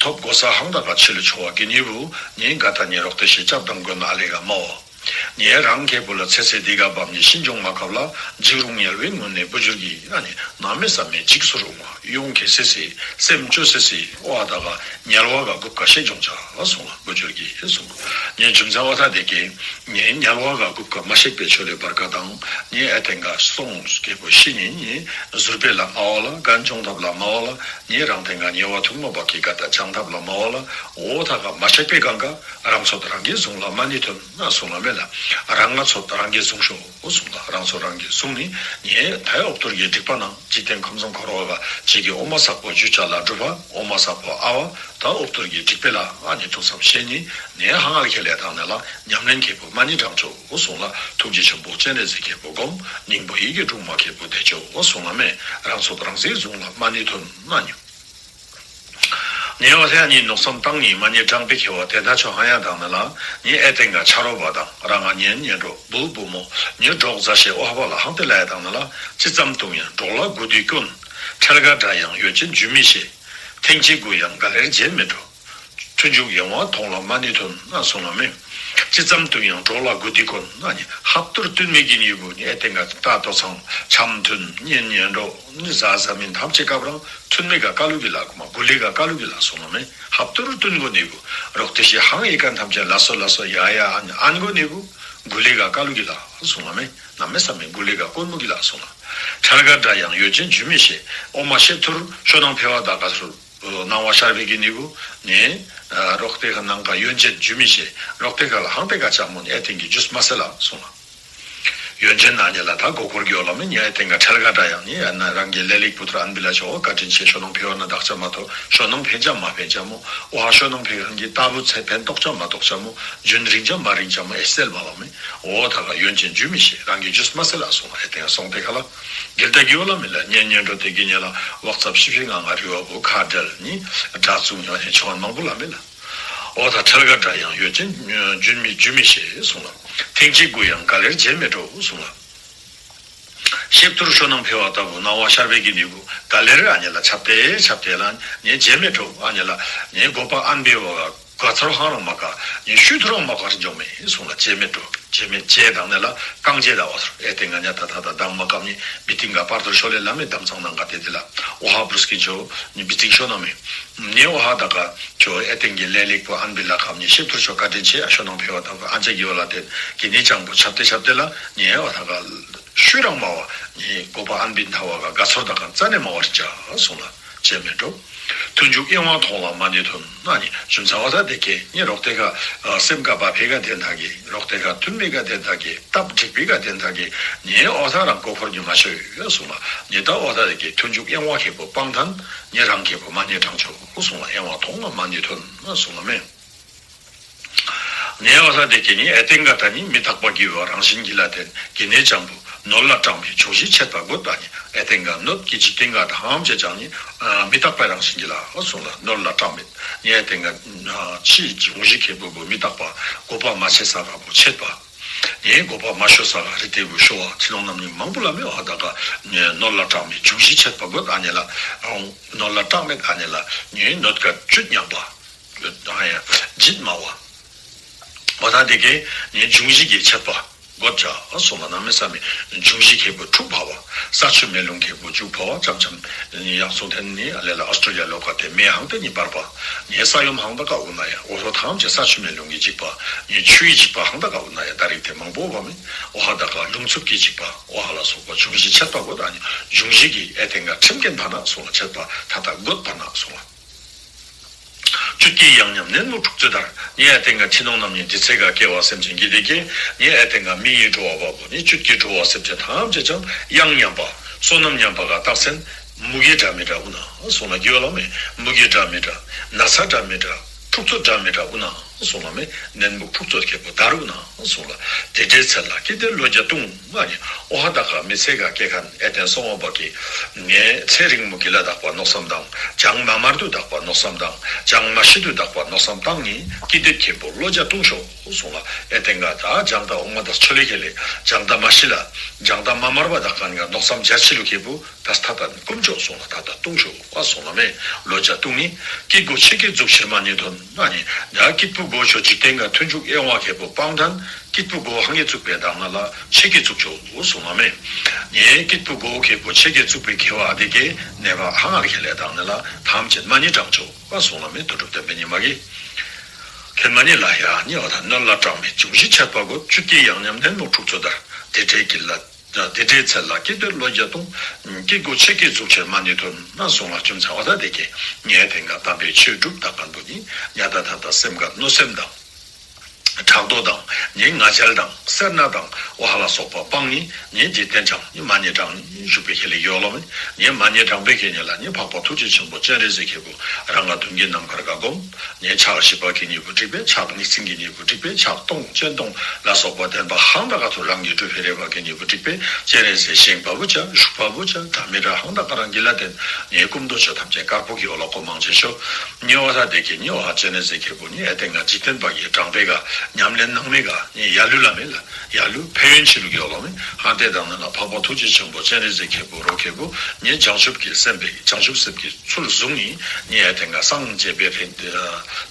ཐོབ་གོ་ས་ཧང་ད་ག་ཆི་ལུ་ཆོ་བ་གི་ནི་བུ་ནི་ག་ད་ནི་རོག་ཏེ་ཤི་ཅབ་དང་གོ་ན་ཨ་ལེ་ག་མ་བ། ངེ་རང་ཁེ་པོ་ལ་ཚེ་ཚེ་འདི་ག་བབ་ནི་ཤིན་འབྱུང་མ་ཁབ་ལ་འཇིགས་རུང་དམྱལ་བའི་ངོས་ནས་བུ་འགྱུར་གྱི་ཨ་ནི་གནམ་མེད་ས་མེད་འཇིགས་སུ་རུང་བ་གཡོན་ཁེ་སེ་སེ་སེམས་སྐྱོ་སེ་སེ་འོ་ཨ་ད་ག་དམྱལ་བ་ག་རྐུབ་ཀ་ཤེད་འབྱུང་ཆ་གསུང་ལ་བུ་འགྱུར་གྱི་གསུང་། ངེ་རྒྱུ་མཚན་འོ་ད་དེ་ཀེ་ངེ་དམྱལ་བ་ག་རྐུབ་ཀ་མ་ཤེད་པའི་ཆོ་ལེ་བར་ཀ་དང་ངེ་ཨེ་ཏེན་ག་སོང་ཁེ་པོ་ཤི་ནི་ངེ་ཟུར་པེ་ལ་མ་བ་ལ་གན་འབྱུང་ཐབས་ལ་མ་བ་ལ་ངེ་རང་ཏེན་ག་དམྱལ་བ་ཐུག་མ་བ་ཀི་ག་ད་བྱང་ཐབས་ལ་མ་བ་ལ་འོ་ད་ག་མ་ཤེད་པའི་གང་ག་རང་ཚོད་རང་གིས་བཟུང་ལ་མ་ཎི་ཐོན་ན་གསུང་ལ་མེ་ལ། རང་ང་ཚོད་རང་གིས་བཟུང་ཤོག་གསུང་ལ། རང་ཚོད་རང་གིས་བཟུང་ནི་ངེ་ད་ཡ་ཨོབ་ཏུར་གྱི་སྒྲིག་པ་ནང་འཇིག་རྟེན་ཁམས་གསུམ་འཁོར་བ་ག་ཅིག་གི་འོ་མ་བསགས་པོ་རྒྱུ་ཆ་ལ་སྒྲུབ་པ་འོ་མ་བསགས་པོ་ཨ་བ་ད་ཨོབ་ཏུར་གྱི་སྒྲིག་པེ་ལ་ཨ་ནི་ཐུགས་བསམ་བཞེས་ནི་ངེ་ཧང་ཨ་ལ་ཁེ་ལེ་དང་ནེ་ལ་ཉམས་ལེན་ཁེ་པོ་མ་ཎི་བགྲང་ཆོག་གསུང་ལ། ཐུགས་རྗེ་ཆེན་པོ་སྤྱན་རས་གཟིགས་ཁེ་པོ་སྒོམ། སྙིང་པོ་ཡི་གེ་དྲུག་མ་ཁེ་པོ་བཟླས་ཆོག་གསུང་ལ་མེ། རང་ཚོད་རང་གིས་བཟུང་ལ་མ་ཎི་ཐོན་ན་ཉོ། ངེ་བ་ལྷ་ཉིད་མནོ་བསམ་བཏང་ནི་མ་ཎི་བགྲང་པའི་ཁེ་བ་དེ་ད་ཆོ་ཧ་ཡ་དང་ནེ་ལ་ངེ་ཨེ་ཏེན་ག་ཆ་རོགས་པ་དང་རང་ང་ཉེ་ཉེ་འགྲོ་བུ་བུ་མོ་ངེ་གྲོགས་མཛའ་བཤེས་འོ་ཧ་བ་ལ་ཧང་ཏེ་ལ་ཡ་དང་ནེ་ལ་ཅི་ཙམ་བཏུང་ཡང་གྲོགས་ལ་དགུ་དུས་སྐྱོན། ཁྲེལ་དགའ་དྲག་ཡང་ཡོ་བྱད་འཇུ་མི་ཤེས། ཐེངས་གཅིག་དགུ་ཡང་ག་ལེར་བརྗེད་མི་འགྲོ། མཐུན་འཇུག་གཡེང་བ་མཐོང་ལ་མ་ཎི་འདོན། ཨ་གསུངས་ལགས་མས། ཅི་ཙམ་བསྟུན་ཡང་གྲོགས་ལ་དགོས་འདི་དཀོན། ཨ་ནི་ཧབ་ཏུ་བསྟུན་མི་གི་ནི་གུ་ནི་ཨེ་ཏེན་ག་ད་ལྟོ་ཚང་འཆམ་མཐུན་གཉེན་ཉེ་འགྲོགས་ནི་བཟའ་བཟའ་མིན་ཐམས་ཅད་སྐབས་རང་མཐུན་མི་ག་ཀ་ལུ་གི་ལ་གུ་མ་གུ་ལི་ག་ཀ་ལུ་གི་ལ་གསུངས་ལགས་མས། ཧབ་ཏུ་བསྟུན་དགོ་ནི་གུ་རོགས་ཏེ་ཤི་ཧང་ཡི་ག་ཐམས་ཅད་ལ་སོ་ལ་སོ་ཡ་ཡ་ཨན་ཨན་དགོ་ནི་གུ་གུ་ལི་ག་ཀ་ལུ་གི་ལ་གསུངས་ལགས་མས། གནམ་མེད་ས་མེད་གུ་ལི་ག་དཀོན་མོ་གི་ལ་གསུངས་ལགས། ཁྲེལ་དགའ་དགྲ་ཡང་ཡོད་ཅན་རྒྱུན་མི་ཤེས། འོ་མ་ཤེབ་ཐུར་ཤོ་ནང་ཕེ་བ་དག་ག་ཚུར་སྣང་བ་ཤར་བའི་གི་ནི་གུ་ནི་རོགས་ཏེ་ག་ནང་ག་ཡོན་ཅན་རྒྱུན་མི་ཤེས། རོགས་ཏེ་ག་ལ་ཧང་ཏེ་ག་ཅ་མོ་ནི་ཨེ་ཏེན་གི་རྒྱུས་མ་སེ་ལ་གསུངས་ལགས། ཡོན་ཅན་ཨ་ནི་ལ་ད་གོ་འཁོར་གི་འོ་ལ་མི་ནི་ཨེ་ཏེན་ག་ཁྲེལ་དགའ་དགྲ་ཡང་ནི་ཨ་ན་རང་གི་ལས་ལེགས་པོ་ཐུར་ཨན་བི་ལ་ཆོ་བཀའ་དྲིན་ཆེ་ཤོ་ནང་ཕེ་བ་ན་དག་ཅ་མ་ཐོ་ཤོ་ནང་ཕེ་ཅ་མ་ཕེ་ཅ་མོ་འོ་ཧ་ཤོ་ནང་ཕེ་གང་གི་ལྟ་བུ་ཚེ་ཕན་ཐོགས་ཅ་མ་ཐོགས་ཅ་མོ་རྒྱུན་རིང་ཅ་མ་རིང་ཅ་མོ་ཨེ་སེལ་མ་ལགས་མི་འོ་ད་ག་ཡོན་ཅན་རྒྱུན་མི་ཤེས། རང་གི་རྒྱུས་མ་སེ་ལ་གསུངས་ལགས། ཨེ་ཏེན་ག་སོང་ཏེ་ག་ལ་གིལ་ཏ་གི་འོ་ལ་མི་ལ་གཉེན་ཉེ་འགྲོགས་ཏེ་གི་ཉེ་ལ་ཝ་ཀ་ཙབ་ཤི་ཕི་ང་ང་རི་བ་བུ་ཁ་འབྲལ་ནི་དགྲ་བཙུགས་ཉོ་ནི་ཆོ་མང་པོ་ལ་མི་ལ། འོ་ད་ཁྲེལ་དགའ་དགྲ་ཡང་ཡོད་ཅན་རྒྱུན་མི་རྒྱུན་མི་ཤེས་གསུངས་ལགས། ཐེངས་གཅིག་གུ་ཡང་ག་ལེར་བརྗེད་མི་འགྲོ་གསུངས་ལགས། ཤེབ་ཐུར་ཤོ་ནང་ཕེ་བ་ལྟ་བུ་སྣང་བ་ཤར་བའི་གི་ནི་གུ་ག་ལེར་ཨ་ནི་ལ་ཆབ་ཏེ་ཆབ་ཏེ་ལ་ནི་བརྗེད་མི་འགྲོ། ཨ་ནི་ལ་ནི་དགོ་པ་ཨན་བི་བ་ག་ག་ཚོར་ཧང་རང་མ་ག་ནི་ཤུལ་ཐུར་རང་མ་ག་རི་འཇོག་མི་གསུངས་ལགས། བརྗེད་མི་འགྲོ། བརྗེད་མི་བརྗེད་དང་ནི་ལ་རྐང་རྗེས་ད་བ་ཚུར་ཨེ་ཏེན་ག་ཉ་ད་ད་ད་དང་མ་ག་ནི་བི་ཏིང་ག་པར་ཐུར་ཤོ་ལེ་ལ་མི་དམ་ཚང་ནང་ག་ཏེ་ཏེ་ལ་འོ་ཧ་བུ་རུས་ཀི་ཆོ་ནི་བི་ཏིང་ཤོ་ན་མི་ནི་འོ་ཧ་ད་ག་ཆོ་ཨེ་ཏེན་གི་ལས་ལེགས་པོ་ཨན་བི་ལ་ཁམ་ནི་ཤེབ་ཐུར་ཤོ་བཀའ་དྲིན་ཆེ་ཨ་ཤོ་ནང་ཕེ་བ་ལྟ་བུ་ཨན་ཅ་གི་འོ་ལ་ཏེ་གི་ནི་ཅང་པོ་ཆབ་ཏེ་ཆབ་ཏེ་ལ་ནི་འོ་ད་ག་ཤུལ་རང་མ་བ་ནི་དགོ་པ་ཨན་བི་ཐ་བ་ག་ག་ཚོར་ད་ག་རྩ་ནས་མ་བར་ཅ་གསུངས་ལགས། བརྗེད་མི་འགྲོ། མཐུན་འཇུག་གཡེང་བ་མཐོང་ལ་མ་ཎི་འདོན། ཨ་ནི་རྒྱུ་མཚན་འོ་ད་དེ་གི་ནི་རོགས་ཏེ་ག་སེམས་ཀ་བ་ཕེ་ག་དེ་ད་གི་རོགས་ཏེ་ག་མཐུན་མི་ག་དེ་ད་གི་སྟབས་འགྲིག་པི་ག་དེ་ད་གི་ནི་འོ་ད་རང་གོ་འཁོར་ཉུ་མ་ཤོ་ཡོད་གསུངས་ལགས། ནི་ད་འོ་ད་དེ་གི་མཐུན་འཇུག་གཡེང་བ་ཁེ་པོ་སྤང་ཐན་ནི་རང་ཁེ་པོ་མ་ཎི་བགྲང་ཆོག་གསུངས་ལགས། གཡེང་བ་མཐོང་ལ་མ་ཎི་འདོན་གསུངས་ལགས་མས། ནི་འོ་ད་དེ་གི་ནི་ཨེ་ཏེན་ག་ད་ནི་མི་རྟག་པ་གི་བ་རང་བཞིན་གི་ལ་དེ་གི་ནི་ཅང་པོ་ནོར་ལ་སྐྲག་མེད་འབྱུང་བཞི་ཆད་པ་དགོད། ཨ་ནི་ཨེ་ཏེན་ག་ནོར་གི་འཇིག་རྟེན་ག་ཐམས་ཅད་ཀྱང་ནི་མི་རྟག་པའི་རང་བཞིན་གི་ལ་གསུངས་ལགས། ནོར་ལ་སྐྲག་མེད་ནི་ཨེ་ཏེན་ག་ཕྱི་འབྱུང་བཞི་ཁེ་པོ་བུ་མི་རྟག་པ་དགོ་པ་མ་ཆེ་ས་ག་བུ་ཆད་པ་ནི་དགོ་པ་མ་ཤོ་ས་ག་རི་ཏེ་བུ་ཤོ་བ་ཚི་ལོང་རྣམ་གཉིས་མང་པོ་ལ་མི་འོ་ད་ག་ནོར་ལ་སྐྲག་མེད་འབྱུང་བཞི་ཆད་པ་དགོད། ཨ་ནི་ལ་ནོར་ལ་སྐྲག་མེད་ཨ་ནི་ལ་ནི་ནོར་ག་བཅུད་ཉམས་པ། ཨ་ཡ་བརྗིད་མ་བ། འོ་ད་དེ་གི་ནི་འབྱུང་བཞི་གི་ཆད་པ་དགོད་ཅ་གསུངས་ལགས། གནམ་མེད་ས་མེད་འབྱུང་བཞི་ཁེ་པོ་དྲུག་ཕ་བ། ས་ཆུ་མེ་རླུང་ཁེ་པོ་བཅུ་ཕ་བ། ཙམ་ཙམ་ཡང་སོང་ཐེན་ནི་ཨ་ལེ་ལ་ཨོསི་ཊྲེ་ལི་ཡ་ལོ་ཀ་དེ་མེ་ཧང་ཏེ་ནི་འབར་བ། ནི་ས་ཡོམ་ཧང་ད་ག་འུ་ན་ཡ་འོ་ཐོ་ཐམས་ཅད་ས་ཆུ་མེ་རླུང་གི་འཇིགས་པ། ནི་ཆུའི་འཇིགས་པ་ཧང་ད་ག་འུ་ན་ཡ་ད་རིགས་དེ་མང་པོ་བ་མི་འོ་ཧ་ད་ག་རླུང་འཚུབ་ཀྱི་འཇིགས་པ་འོ་ཧ་ལ་སོགས་པ་འབྱུང་བཞི་ཆད་པ་དགོད། ཨ་ནི་འབྱུང་བཞི་གི་ཨེ་ཏེན་ག་ཁྲིམས་འགལ་བ་ན་གསུངས་ལགས། ཆད་པ་ད་ད་དགོད་བ་ན་གསུངས་ལགས། བཅུད་ཀྱིས་གཡང་ཉམས་ནད་མུག་འཁྲུག་རྩོད་དར། ནི་ཨེ་ཏེན་ག་ཁྱི་ནོར་རྣམ་གཉིས་འདི་ཚེ་ག་སྐྱེ་བ་སེམས་ཅན་གྱི་དེ་གི་ནི་ཨེ་ཏེན་ག་མི་ཡི་འགྲོ་བ་བ་བུ་ནི་བཅུད་ཀྱིས་འགྲོ་བ་སེམས་ཅན་ཐམས་ཅད་ཀྱང་གཡང་ཉམས་པ་བསོད་ནམས་ཉམས་པ་ག་རྟགས་མཚན་མུ་གེ་འདྲ་མི་འདྲ་འུ་ན་གསུངས་ལགས། གི་འོ་ལ་མི་མུ་གེ་འདྲ་མི་འདྲ་ན་ཚ་འདྲ་མི་འདྲ་འཁྲུག་རྩོད་འདྲ་མི་འདྲ་འུ་ན་གསུངས་ལགས་མི་ནད་མུག་འཁྲུག་རྩོད་ཁེ་པོ་དར་འུ་ན་གསུངས་ལགས། དེ་འདྲའི་ཚེ་ལ་སྐྱིད་དེ་ལོ་བརྒྱ་ལྟུང་། ཨ་ནི་འོ་ཧ་ད་ག་མི་ཚེ་ག་སྐྱེ་ཁན་ཨེ་ཏེན་སོང་བ་གི་ནི་ཚེ་རིང་མོ་གི་ལ་དག་པ་མནོ་བསམ་དང་ཅང་མ་མར་དུ་དག་པ་མནོ་བསམ་དང་ཅང་མ་ཤི་དུ་དག་པ་མནོ་བསམ་བཏང་ནི་སྐྱིད་དེ་ཁེ་པོ་ལོ་བརྒྱ་ལྟུང་ཤོ་གསུངས་ལགས། ཨེ་ཏེན་ག་ད་ཅང་ད་འོ་མ་ད་ཆོ་ལེ་ཁེ་ལེ་ཅང་ད་མ་ཤི་ལ་ཅང་ད་མ་མར་བ་དག་ཁན་ག་མནོ་བསམ་བརྒྱ་ཆི་ལུ་ཁེ་པོ་ད་སྟ་ད་ཀུམ་ཅོ་གསུངས་ལགས། ད་ད་ལྟུང་ཤོ་གསུངས་ལགས་མི་ལོ་བརྒྱ་ལྟུང་ནི་སྐྱིད་གོ་ཆེ་གེ་འཛུགས་ཕྱིར་མ་ཎི་འདོན། ཨ་ནི་ད་སྐྱིད་པོ་གོ་ཆོ་འཇིག་རྟེན་ག་མཐུན་འཇུག་གཡེང་བ་ཁེ་པོ་སྤང་ཐན་སྐྱིད་པོ་གོ་ཧང་གེ་བཙུགས་པའི་དང་ན་ལ་ཆེ་གེ་བཙུགས་ཆོ་གསུངས་ལགས་མི་ནི་སྐྱིད་པོ་གོ་ཁེ་པོ་ཆེ་གེ་བཙུགས་པའི་ཁེ་བ་དེ་གི་ནེ་བ་ཧང་ཨར་ཁེ་ལེ་དང་ན་ལ་ཐམས་ཅད་མ་ཎི་བགྲང་ཆོ་གསུངས་ལགས་མི་དོན་གྲུབ་བསྟན་པའི་ཉི་མ་གི་ཁེ་མ་ཎི་ལ་ཡ་ནི་འོ་ད་ནོར་ལ་སྐྲག་མེད་འབྱུང་བཞི་ཆད་པ་དགོད། བཅུད་ཀྱིས་གཡང་ཉམས་ནད་མུག་འཁྲུག་རྩོད་དར། དེ་འདྲའི་སྐྱིད་ལ་དེ་འདྲའི་ཚེ་ལ་སྐྱིད་དེ་ལོ་བརྒྱ་ལྟུང་། སྐྱིད་གོ་ཆེ་གེ་འཛུགས་ཕྱིར་མ་ཎི་འདོན་ན་གསུངས་ལགས། རྒྱུ་མཚན་འོ་ད་དེ་གི་ནི་ཨེ་ཏེན་ག་དམ་པའི་ཆོས་སྒྲུབ་དག་ཁན་བུ་ནི་ཉ་ད་ད་ད་སེམས་ག་མནོ་སེམས་དང་ཕྲག་དོག་དང་ནི་ང་རྒྱལ་དང་སེར་སྣ་དང་འོ་ཧ་ལ་སོགས་པ་སྤང་ནི་ནི་འཇིག་རྟེན་ཅང་ནི་མ་ཎི་བགྲང་ནི་བཞུགས་པའི་ཁེ་ལེ་གི་འོ་ལ་མི་ནི་མ་ཎི་བགྲང་པའི་ཁེ་ནི་ལ་ནི་འཕགས་པ་ཐུགས་རྗེ་ཆེན་པོ་སྤྱན་རས་གཟིགས་ཁེ་པོ་རང་ག་མདུན་གྱི་ནམ་མཁར་ག་སྒོམ། ནི་ཕྱག་བཞི་པ་གི་ནི་བུ་དྲེགས་པས། ཕྱག་གཉིས་འཛིན་གྱི་ནི་བུ་དྲེགས་པས། ཕྱག་སྟོང་སྤྱན་སྟོང་ལ་སོགས་པ་བདེན་པ་ཧང་ད་ག་ཐུ་རང་གི་སྒྲུབ་པའི་རེ་བ་གི་ནི་བུ་དྲེགས་པས། སྤྱན་རས་གཟིགས་བཞེངས་པ་བུ་ཆ་བཞུགས་པ་བུ་ཆ་ད་མི་ར་ཧང་ད་ག་རང་གི་ལ་བརྟེན་ནི་སྐུ་མདོག་ཆོ་ཐམས་ཅད་དཀར་པོ་གི་འོ་ལ་གོ་མང་ཆེ་ཤོ་ནི་འོ་ད་དེ་གི་ནི་འོ་ཧ་སྤྱན་རས་གཟིགས་ཁེ་པོ་ནི་ཨེ་ཏེན་ག་འཇིག་རྟེན་པ་གི་བགྲང་པའི་ག་ ཉམས་ལེན་གནང་མི་ག་ནི་ཡ་ལུ་ལ་མེ་ལ་ཡ་ལུ་ཕན་ཡོན་ཆེ་ལུ་གི་ཡོད་ལ་མེ། ཧང་ཏེ་དང་ནི་ལ་འཕགས་པ་ཐུགས་རྗེ་ཆེན་པོ་སྤྱན་རས་གཟིགས་ཁེ་པོ་རོ་ཁེ་པོ་ནི་བྱང་ཆུབ་ཀྱི་སེམས་པའི་བྱང་ཆུབ་སེམས་ཀྱི་ཚུལ་བཟུང་ནི་ནི་ཨེ་ཏེན་ག་སངས་རྒྱས་པའི་རིགས་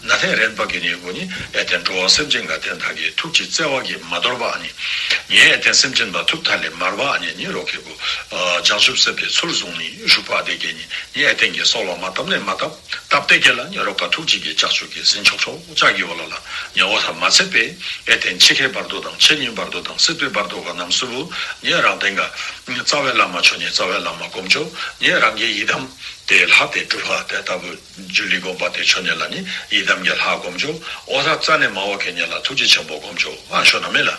ན་ཐེན་རན་པ་གི་ནི་གུ་ནི་ཨེ་ཏེན་འགྲོ་བ་སེམས་ཅན་ག་ཏེན་ཐ་གི་ཐུགས་ཀྱི་བརྩེ་བ་གི་མ་དོར་བ་ནི་ནི་ཨེ་ཏེན་སེམས་ཅན་པ་ཐུབ་ཐ་ལེ་མར་བ་ནི་ནི་རོ་ཁེ་པོ་བྱང་ཆུབ་སེམས་དཔའི་ཚུལ་བཟུང་ནི་ཞུ་བ་དེ་གི་ནི་ནི་ཨེ་ཏེན་གི་སོ་ལོ་མ་བཏབ་ནི་མ་བཏབ། སྟབས་བདེ་གེ་ལ་ཉེ་རོགས་ཀ་ཐུགས་རྗེ་གི་ལྕགས་ཀྱུ་གི་ཟིན་ཆོག་ཆོག་ཅག་གི་འོ་ལ་ལ་ཉེ་འོ་ཐ་མ་ཚད་པའི་ཨེ་ཏེན་ཆེ་ཁའི་བར་དོ་དང་ཆེ་ཉིན་བར་དོ་དང་སྲིད་པའི་བར་དོ་ག་རྣམས་སུ་བུ་ཉེ་རང་ཏེན་ག་རྩ་བའི་བླ་མ་ཆོ་ཉེ་རྩ་བའི་བླ་མ་སྒོམ་ཆོ་ཉེ་རང་གི་ཡི་དམ་དེ་ལྷ་དེ་གྲུབ་པ་དེ་ལྟ་བུ་ཇུ་ལི་སྒོམ་པ་དེ་ཆོ་ཉེ་ལ་ནི་ཡི་དམ་གྱི་ལྷ་སྒོམ་ཆོ་འོ་ཐ་རྩ་ནས་མ་འོ་ཁེ་ཉེ་ལ་ཐུགས་རྗེ་ཆེན་པོ་སྒོམ་ཆོ་ཨ་ཤོ་ན་མེ་ལ།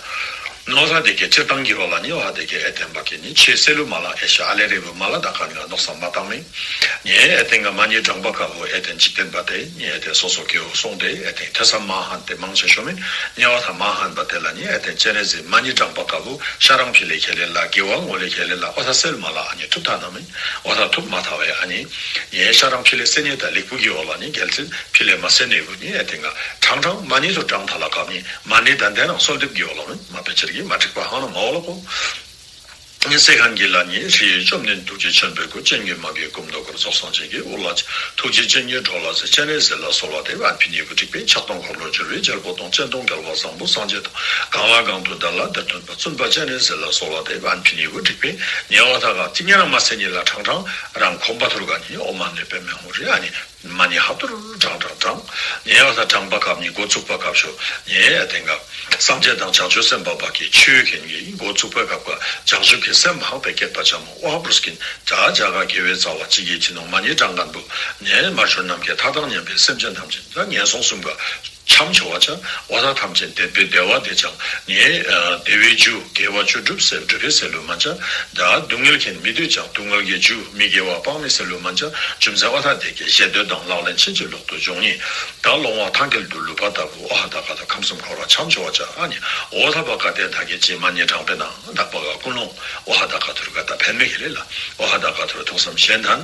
ནོ་ཐ་དེ་གི་སྤྱིར་བཏང་གི་འོ་ལ་ཉེ་འོ་ཐ་དེ་གི་ཨེ་ཏེན་པ་གི་ནི་ཆེ་སེ་ལུ་མ་ལ་ཨེ་ཤ་ཨ་ལེ་རེ་བུ་མ་ལ་ད་ཁ་ནི་ག་ནོག་སམ་མ་བཏང་མེ། ཉེ་ཨེ་ཏེན་ག་མ་ཉེ་དྲང་པ་ཀ་བུ་ཨེ་ཏེན་འཇིག་རྟེན་པ་དེ་ཉེ་ཨེ་ཏེན་སོ་སོ་སྐྱེ་བོ་སོང་སྟེ་ཨེ་ཏེན་ཐེ་ས་མ་ཧན་ཏེ་མང་ཆེ་ཤོ་མེ། ཉེ་འོ་ཐ་མ་ཧན་པ་དེ་ལ་ཉེ་ཨེ་ཏེན་ཅེ་ནེ་ཟི་མ་ཉེ་དྲང་པ་ཀ་བུ་ཤ་རང་ཕི་ལེ་ཁེ་ལེ་ལ་དགེ་བ་ངོ་ལེ་ཁེ་ལེ་ལ་འོ་ཐ་སེལ་མ་ལ་ཨ་ཉེ་ཐུབ་ཐ་ན་མེ། འོ་ཐ་ཐུབ་མ་ཐ་བའི་ཨ་ཉེ་ཉེ་ཤ་རང་ཕི་ལེ་སེ་ཉེ་ད་ལེགས་པོ་གི་འོ་ལ་ཉེ་རྒྱལ་སྲིད་ཕི་ལེ་མ་སེ་ཉེ་བུ་ཉེ་ཨེ་ཏེན་ག་དྲང་དྲང་མ་ཉེ་ཐུ་དྲང་ཐ་ལ་ཀ་ཉེ་མ་ཉེ་ད་དེ་རང་སོལ་དེབ་གི་འོ་ལ་མེ་མ་པེ་ཆེར་གི་མ་འགྲིག་པ་ཧང་ན་མ་འོ་ལ་ཀོ། སེ་ཁན་གི་ལ་ཉེ་ཧྲི་བཅོམ་ལྡན་ཐུགས་རྗེ་ཆེན་པོའི་སྐུ་སྤྱན་གྱིས་མ་གོས་སྐུ་མདོག་དཀར་རྫོགས་སངས་རྒྱས་ཀྱི་དབུ་ལ་ཐུགས་རྗེ་ཅན་གྱི་འགྲོ་ལ་ཟེར་སྤྱན་རས་གཟིགས་ལ་གསོལ་བ་འདེབས་ཨན་ཕི་ཉེ་བུ་འགྲིག་པའི་ཕྱག་སྟོང་འཁོར་ལོ་བསྒྱུར་བའི་རྒྱལ་པོ་དང་སྤྱན་སྟོང་རྒྱལ་བ་བཟང་པོ་སངས་རྒྱས་དང་གང་ལ་གང་འདུལ་བདག་ལ་བདག་སྟོན་པ་བཙུན་པ་སྤྱན་རས་གཟིགས་ལ་གསོལ་བ་འདེབས་ཨན་ཕི་ཉེ་བུ་འགྲིག་པའི་ཉེ་འོ་ཐ་ག་ཏི་ཉེ་རང་མ་སེ་ཉེ་ལ་དྲང་དྲང་རང་ཁོམ་པ་ཐུར་ག་ཉེ་ཨོ་མ་ནེ་པེ་མེ་ཧུ་རི་ཨ་ཉེ། མ་ཉེ་ཧབ་ཏུ་དྲང་དྲང་དྲང་། ཉེ་འོ་ཐ་དྲང་པ་སྐབས་ཉེ་འགོ་བཙུགས་པ་སྐབས་ཤོ་ཉེ་ཨ་ཏེན་ག་སངས་རྒྱས་དང་བྱང་ཆུབ་སེམས་དཔའ་བ་གི་ཆོས་མཁན་གྱི་འགོ་བཙུགས་པ་སྐབས་ཀ་བྱང་ཆུབ་ཀྱི་སེམས་ཧང་པེ་སྐྱེད་པ་ཅ་མོ་ཨོ་ཧ་པུར་སྐིན་ད་ཇ་ག་དགེ་བའི་རྩ་བ་ཅི་གི་ཅི་ནོ་མ་ཉེ་དྲང་གན་བུ་ཉེ་མ་ཤོར་ནམ་མཁའི་མཐའ་དང་མཉམ་པའི་སེམས་ཅན་ཐམས་ཅད་ད་ངན་སོང་གསུམ་ག་འཁྱམས་ཆོ་བ་ཅ་འོ་ཐ་ཐམས་ཅད་དད་པའི་བདེ་བ་དེ་ཅང་ཉེ་བདེ་བའི་རྒྱུ་དགེ་བ་བཅུ་སྒྲུབ་ཟེར་སྒྲུབ་པའི་ཟེར་ལུ་མ་ཅ་ད་སྡུག་བསྔལ་མཁན་མི་འདོད་ཅང་སྡུག་བསྔལ་གྱི་རྒྱུ་མི་དགེ་བ་སྤང་ནི་ཟེར་ལུ་མ་ཅ་རྒྱུ་མཚན་འོ་ཐ་དེ་གི་ཞེ་འདོད་དང་ལག་ལེན་ཕྱིན་ཅི་ལོག་ཏུ་འབྱུང་ནི་ད་ལོང་བ་ཐང་གལ་དུ་ལུས་པ་ལྟ་བུ་ཨོ་ཧ་ད་ག་ད་ཁམས་གསུམ་འཁོར་བ་འཁྱམས་ཆོ་བ་ཅ་ཨ་ཉེ་འོ་ཐ་བ་ག་དེ་ད་གི་ཅི་མ་ཉེ་དྲང་པེ་ན་དག་པ་ག་ཀུན་སློང་འོ་ཧ་ད་ག་ཐུར་ག་ད་ཕན་མེ་ཁེ་ལེ་ལ་འོ་ཧ་ད་ག་ཐུར་ཐོག་སམ་ཞེན་ཐན་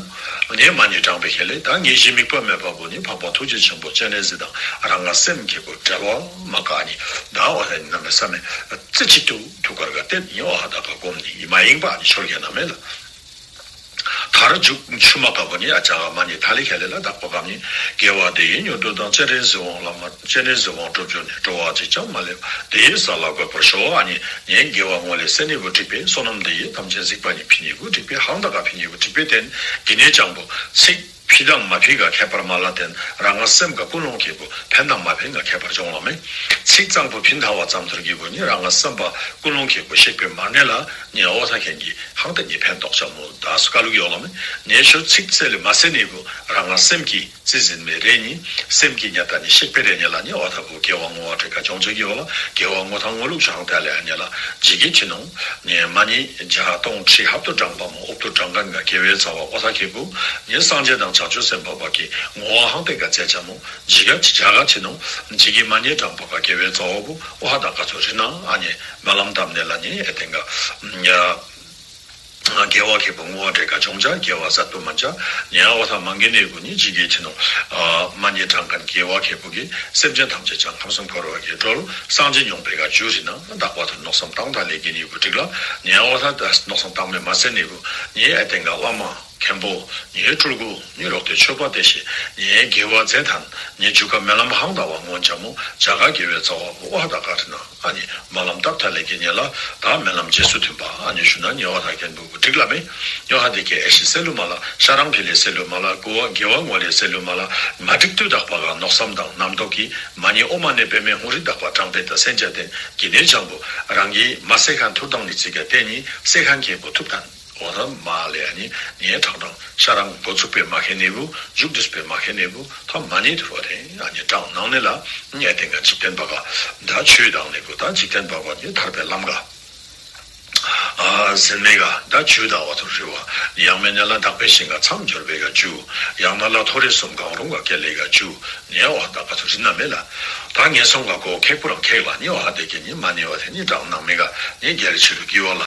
ཉེ་མ་ཉེ་དྲང་པེ་ཁེ་ལེ་ད་ངེས་ཤེས་དམིགས་པ་མེད་པ་བུ་ནི་འཕགས་པ་ཐུགས་རྗེ་ཆེན་པོ་སྤྱན་རས་གཟིགས་དང་རང་ང་སེམས་ཁེ་བུ་བྲལ་བ་མ་ག་ཉེ་ད་འོ་ཧ་ནམ་པེ་ས་མེ་རྩེ་གཅིག་ཏུ་ཐུགས་ཀར་ག་ཏེ་ཉེ་འོ་ཧ་ད་ག་སྒོམ་ནི་མ་ཡེངས་པ་ཉེ་ཤོར་གེ་ན་མེ་ལ། ཐར་འཇུག་ཆུ་མ་ཀ་བུ་ཉེ་ཨ་ཅག་ག་མ་ཉེ་ཐ་ལི་ཁེ་ལེ་ལ་དག་པ་ག་ཉེ་དགེ་བ་འདི་ཡིས་མྱུར་དུ་བདག་སྤྱན་རས་གཟིགས་དབང་བླ་མ་སྤྱན་རས་གཟིགས་དབང་སྒྲུབ་གྱུར་ནས། འགྲོ་བ་གཅིག་ཀྱང་མ་ལུས་པ། དེ་ཡི་ས་ལ་འགོད་པར་ཤོག་ཨ་ཉེ་ཉེ་དགེ་བ་ངོ་ལེ་སེ་ཉེ་བུ་འགྲིག་པའི་བསོད་ནམས་འདི་ཡིས་ཐམས་ཅད་གཟིགས་པ་ཉིད་ཕི་ཉེ་བུ་འགྲིག་པའི་ཧང་ད་ག་ཕི་ཉེ་བུ་འགྲིག་པའི་ཏེན་གི་ཉེ་ཅང་བུ་ཚིག་ཕི་དང་མ་ཕི་ག་ཁྱད་པར་མ་ལ་ཏེན་རང་ང་སེམས་ག་ཀུན་སློང་ཁེ་བུ་ཕན་དང་མ་ཕན་ག་ཁྱད་པར་འབྱུང་ལ་མེ། ཚིག་གཙང་པོ་ཕིན་ཐ་བ་ཙམ་ཐུར་གི་བུ་ཉེ་རང་ང་སེམས་པ་ཀུན་སློང་ཁེ་བུ་ཤེག་པེ་མ་ཉེ་ལ་ཉེ་འོ་ཐ་ཁེན་གི་ཧང་ཏེ་ཉེ་ཕན་ཐོགས་ཅ་མོ་ད་སུ་ཀ་ལུ་གི་འོ་ལ་མེ། ཉེ་ཤོ་ཚིག་ཚེ་ལེ་མ་སེ་ཉེ་བུ་རང་ང་སེམས་ཀྱི་རྩིས་ཟིན་མེ་རེ་ཉེ་སེམས་ཀྱི་ཉེ་ད་ཉེ་ཤེག་པེ་རེ་ཉེ་ལ་ཉེ་འོ་ཐ་བུ་དགེ་བ་ངོ་བ་དྲེ་ཀ་འབྱུང་ཆ་གི་འོ་ལ་དགེ་བ་ངོ་ཐ་ངོ་ལུགས་ཅང་ཏ་ལེ་ཨ་ཉེ་ལ་ཇི་གི་ཅི་ནོ། ཉེ་མ་ཉེ་བརྒྱ་སྟོང་ཁྲི་ཧབ་ཏུ་དྲང་པ་མོ་ཨོབ་ཏུ་དྲང་ཁན་ག་དགེ་བའི་རྩ་བ་འོ་ཐ་ཁེ་བུ་ཉེ་སངས་རྒྱས་དང་བྱང་ཆུབ་སེམས་དཔའ་བ་གི་ངོ་བ་ཧང་ཏེ་ག་ཙེ་ཅ་མོ་ཇི་ག་ཅི་ཇ་ག་ཅི་ནོ། ཇི་གི་མ་ཉེ་དྲང་པ་ག་དགེ་བའི་རྩ་བ་བུ་འོ་ཧ་ད་ག་ཚུ་རི་ན་ཨ་ཉེ་སྨོན་ལམ་བཏབ་ནེ་ལ་ཉེ་ཨེ་ཏེན་ག་ཉེ་དགེ་བ་ཁེ་བུ་ངོ་བ་དྲེ་ཀ་འབྱུང་ཅ་དགེ་བ་ཟད་པོ་མན་ཅ་ཉེ་འོ་ཐ་མང་གི་ཉེ་བུ་ཉེ་ཇི་གི་ཅི་ནོ། མ་ཉེ་དྲང་ཁན་དགེ་བ་ཁེ་བུ་གི་སེམས་ཅན་ཐམས་ཅད་ཀྱང་ཁམས་གསུམ་འཁོར་བ་གི་སྒྲོལ་སངས་རྒྱས་མྱོང་པེ་ག་འཇུ་རི་ན་དག་པ་ཐུར་མནོ་བསམ་བཏང་ཐ་ལེ་གི་ཉེ་བུ་འགྲིག་ལ་ཉེ་འོ་ཐ་མནོ་བསམ་བཏང་མེ་མ་སེ་ཉེ་བུ་ཉེ་ཨེ་ཏེན་ག་བླ་མ་མཁན་པོ་ཉེ་སྤྲུལ་སྐུ་ཉེ་རོག་ཏེ་ཆོས་པ་དེ་ཤེས་ཉེ་དགེ་བ་མཛད་ཐན་ཉེ་འཇུག་ག་སྨོན་ལམ་ཧང་ད་བ་ངོ་ཅ་མོ་ཇ་ག་དགེ་བའི་རྩ་བ་བུ་འོ་ཧ་ད་ག་རི་ན་ཨ་ཉེ་སྨོན་ལམ་བཏབ་ཐ་ལེ་གི་ཉེ་ལ་ད་སྨོན་ལམ་རྗེས་སུ་མཐུན་པ་ཨ་ཉེ་ཞུ་ན་ཉེ་འོ་ཐ་ཁེན་བུ་འགྲིག་ལ་མེ། ཉོ་ཧ་དེ་ཀེ་ཨེ་ཤི་སེ་ལུ་མ་ལ་ཤ་རང་ཕི་ལེ་སེ་ལུ་མ་ལ་གོ་བ་དགེ་བ་ངོ་ལེ་སེ་ལུ་མ་ལ་མ་འགྲིག་ཏུ་དག་པ་ག་མནོ་བསམ་དང་རྣམ་རྟོག་གི་མ་ཉེ་ཨོ་མ་ནེ་པེ་མེ་ཧུ་རི་དག་པ་དྲང་པེ་ད་སེན་ཅ་ཏེན་གི་ནེ་ཅང་བུ་རང་གི་མ་སེ་ཁན་ཐུར་དང་ནི་ཚིག་ག་ཏེ་ནི་སེ་ཁན་ཁེ་བུ་ཐུབ་ཐན། འོ་ཐ་མ་ལེ་ཨ་ནི་ཉེ་དྲང་དྲང་ཤ་རང་འགོ་ཚུགས་པེ་མ་ཁེ་ནེ་བུ་འཇུག་དུས་པེ་མ་ཁེ་ནེ་བུ་ཐ་མ་ཉེ་ཐུར་བ་ཏེ་ཨ་ནི་དྲང་ནང་ནེ་ལ་ཉེ་ཏེན་ག་འཇིག་རྟེན་པ་ག་ད་ཆོས་དང་ནེ་བུ་ད་འཇིག་རྟེན་པ་ག་ཉེ་ཐར་པེ་ལམ་ག་ཨ་ཟེར་མེ་ག་ད་ཇུ་ད་བ་ཐུར་རི་བ། ཡང་མེན་ན་ལ་དག་པའི་ཞིང་ག་མཚམས་སྦྱོར་བེ་ག་ཇུ། ཡང་ན་ལ་མཐོ་རིས་གསུམ་གང་རུང་ག་ཀེ་ལེ་ག་ཇུ། ཉེ་བ་དག་པ་ཐུར་རི་ན་མེ་ལ། ད་ངན་སོང་ག་གོ་ཁེག་པོ་རང་ཁེག་ལ་ཉེ་བ་དེ་ཀེ་ནི་མ་ཉེ་བ་དེ་ནི་དྲང་ནང་མེ་ག་ནི་རྒྱལ་ཕྱི་རུ་གི་བ་ལ།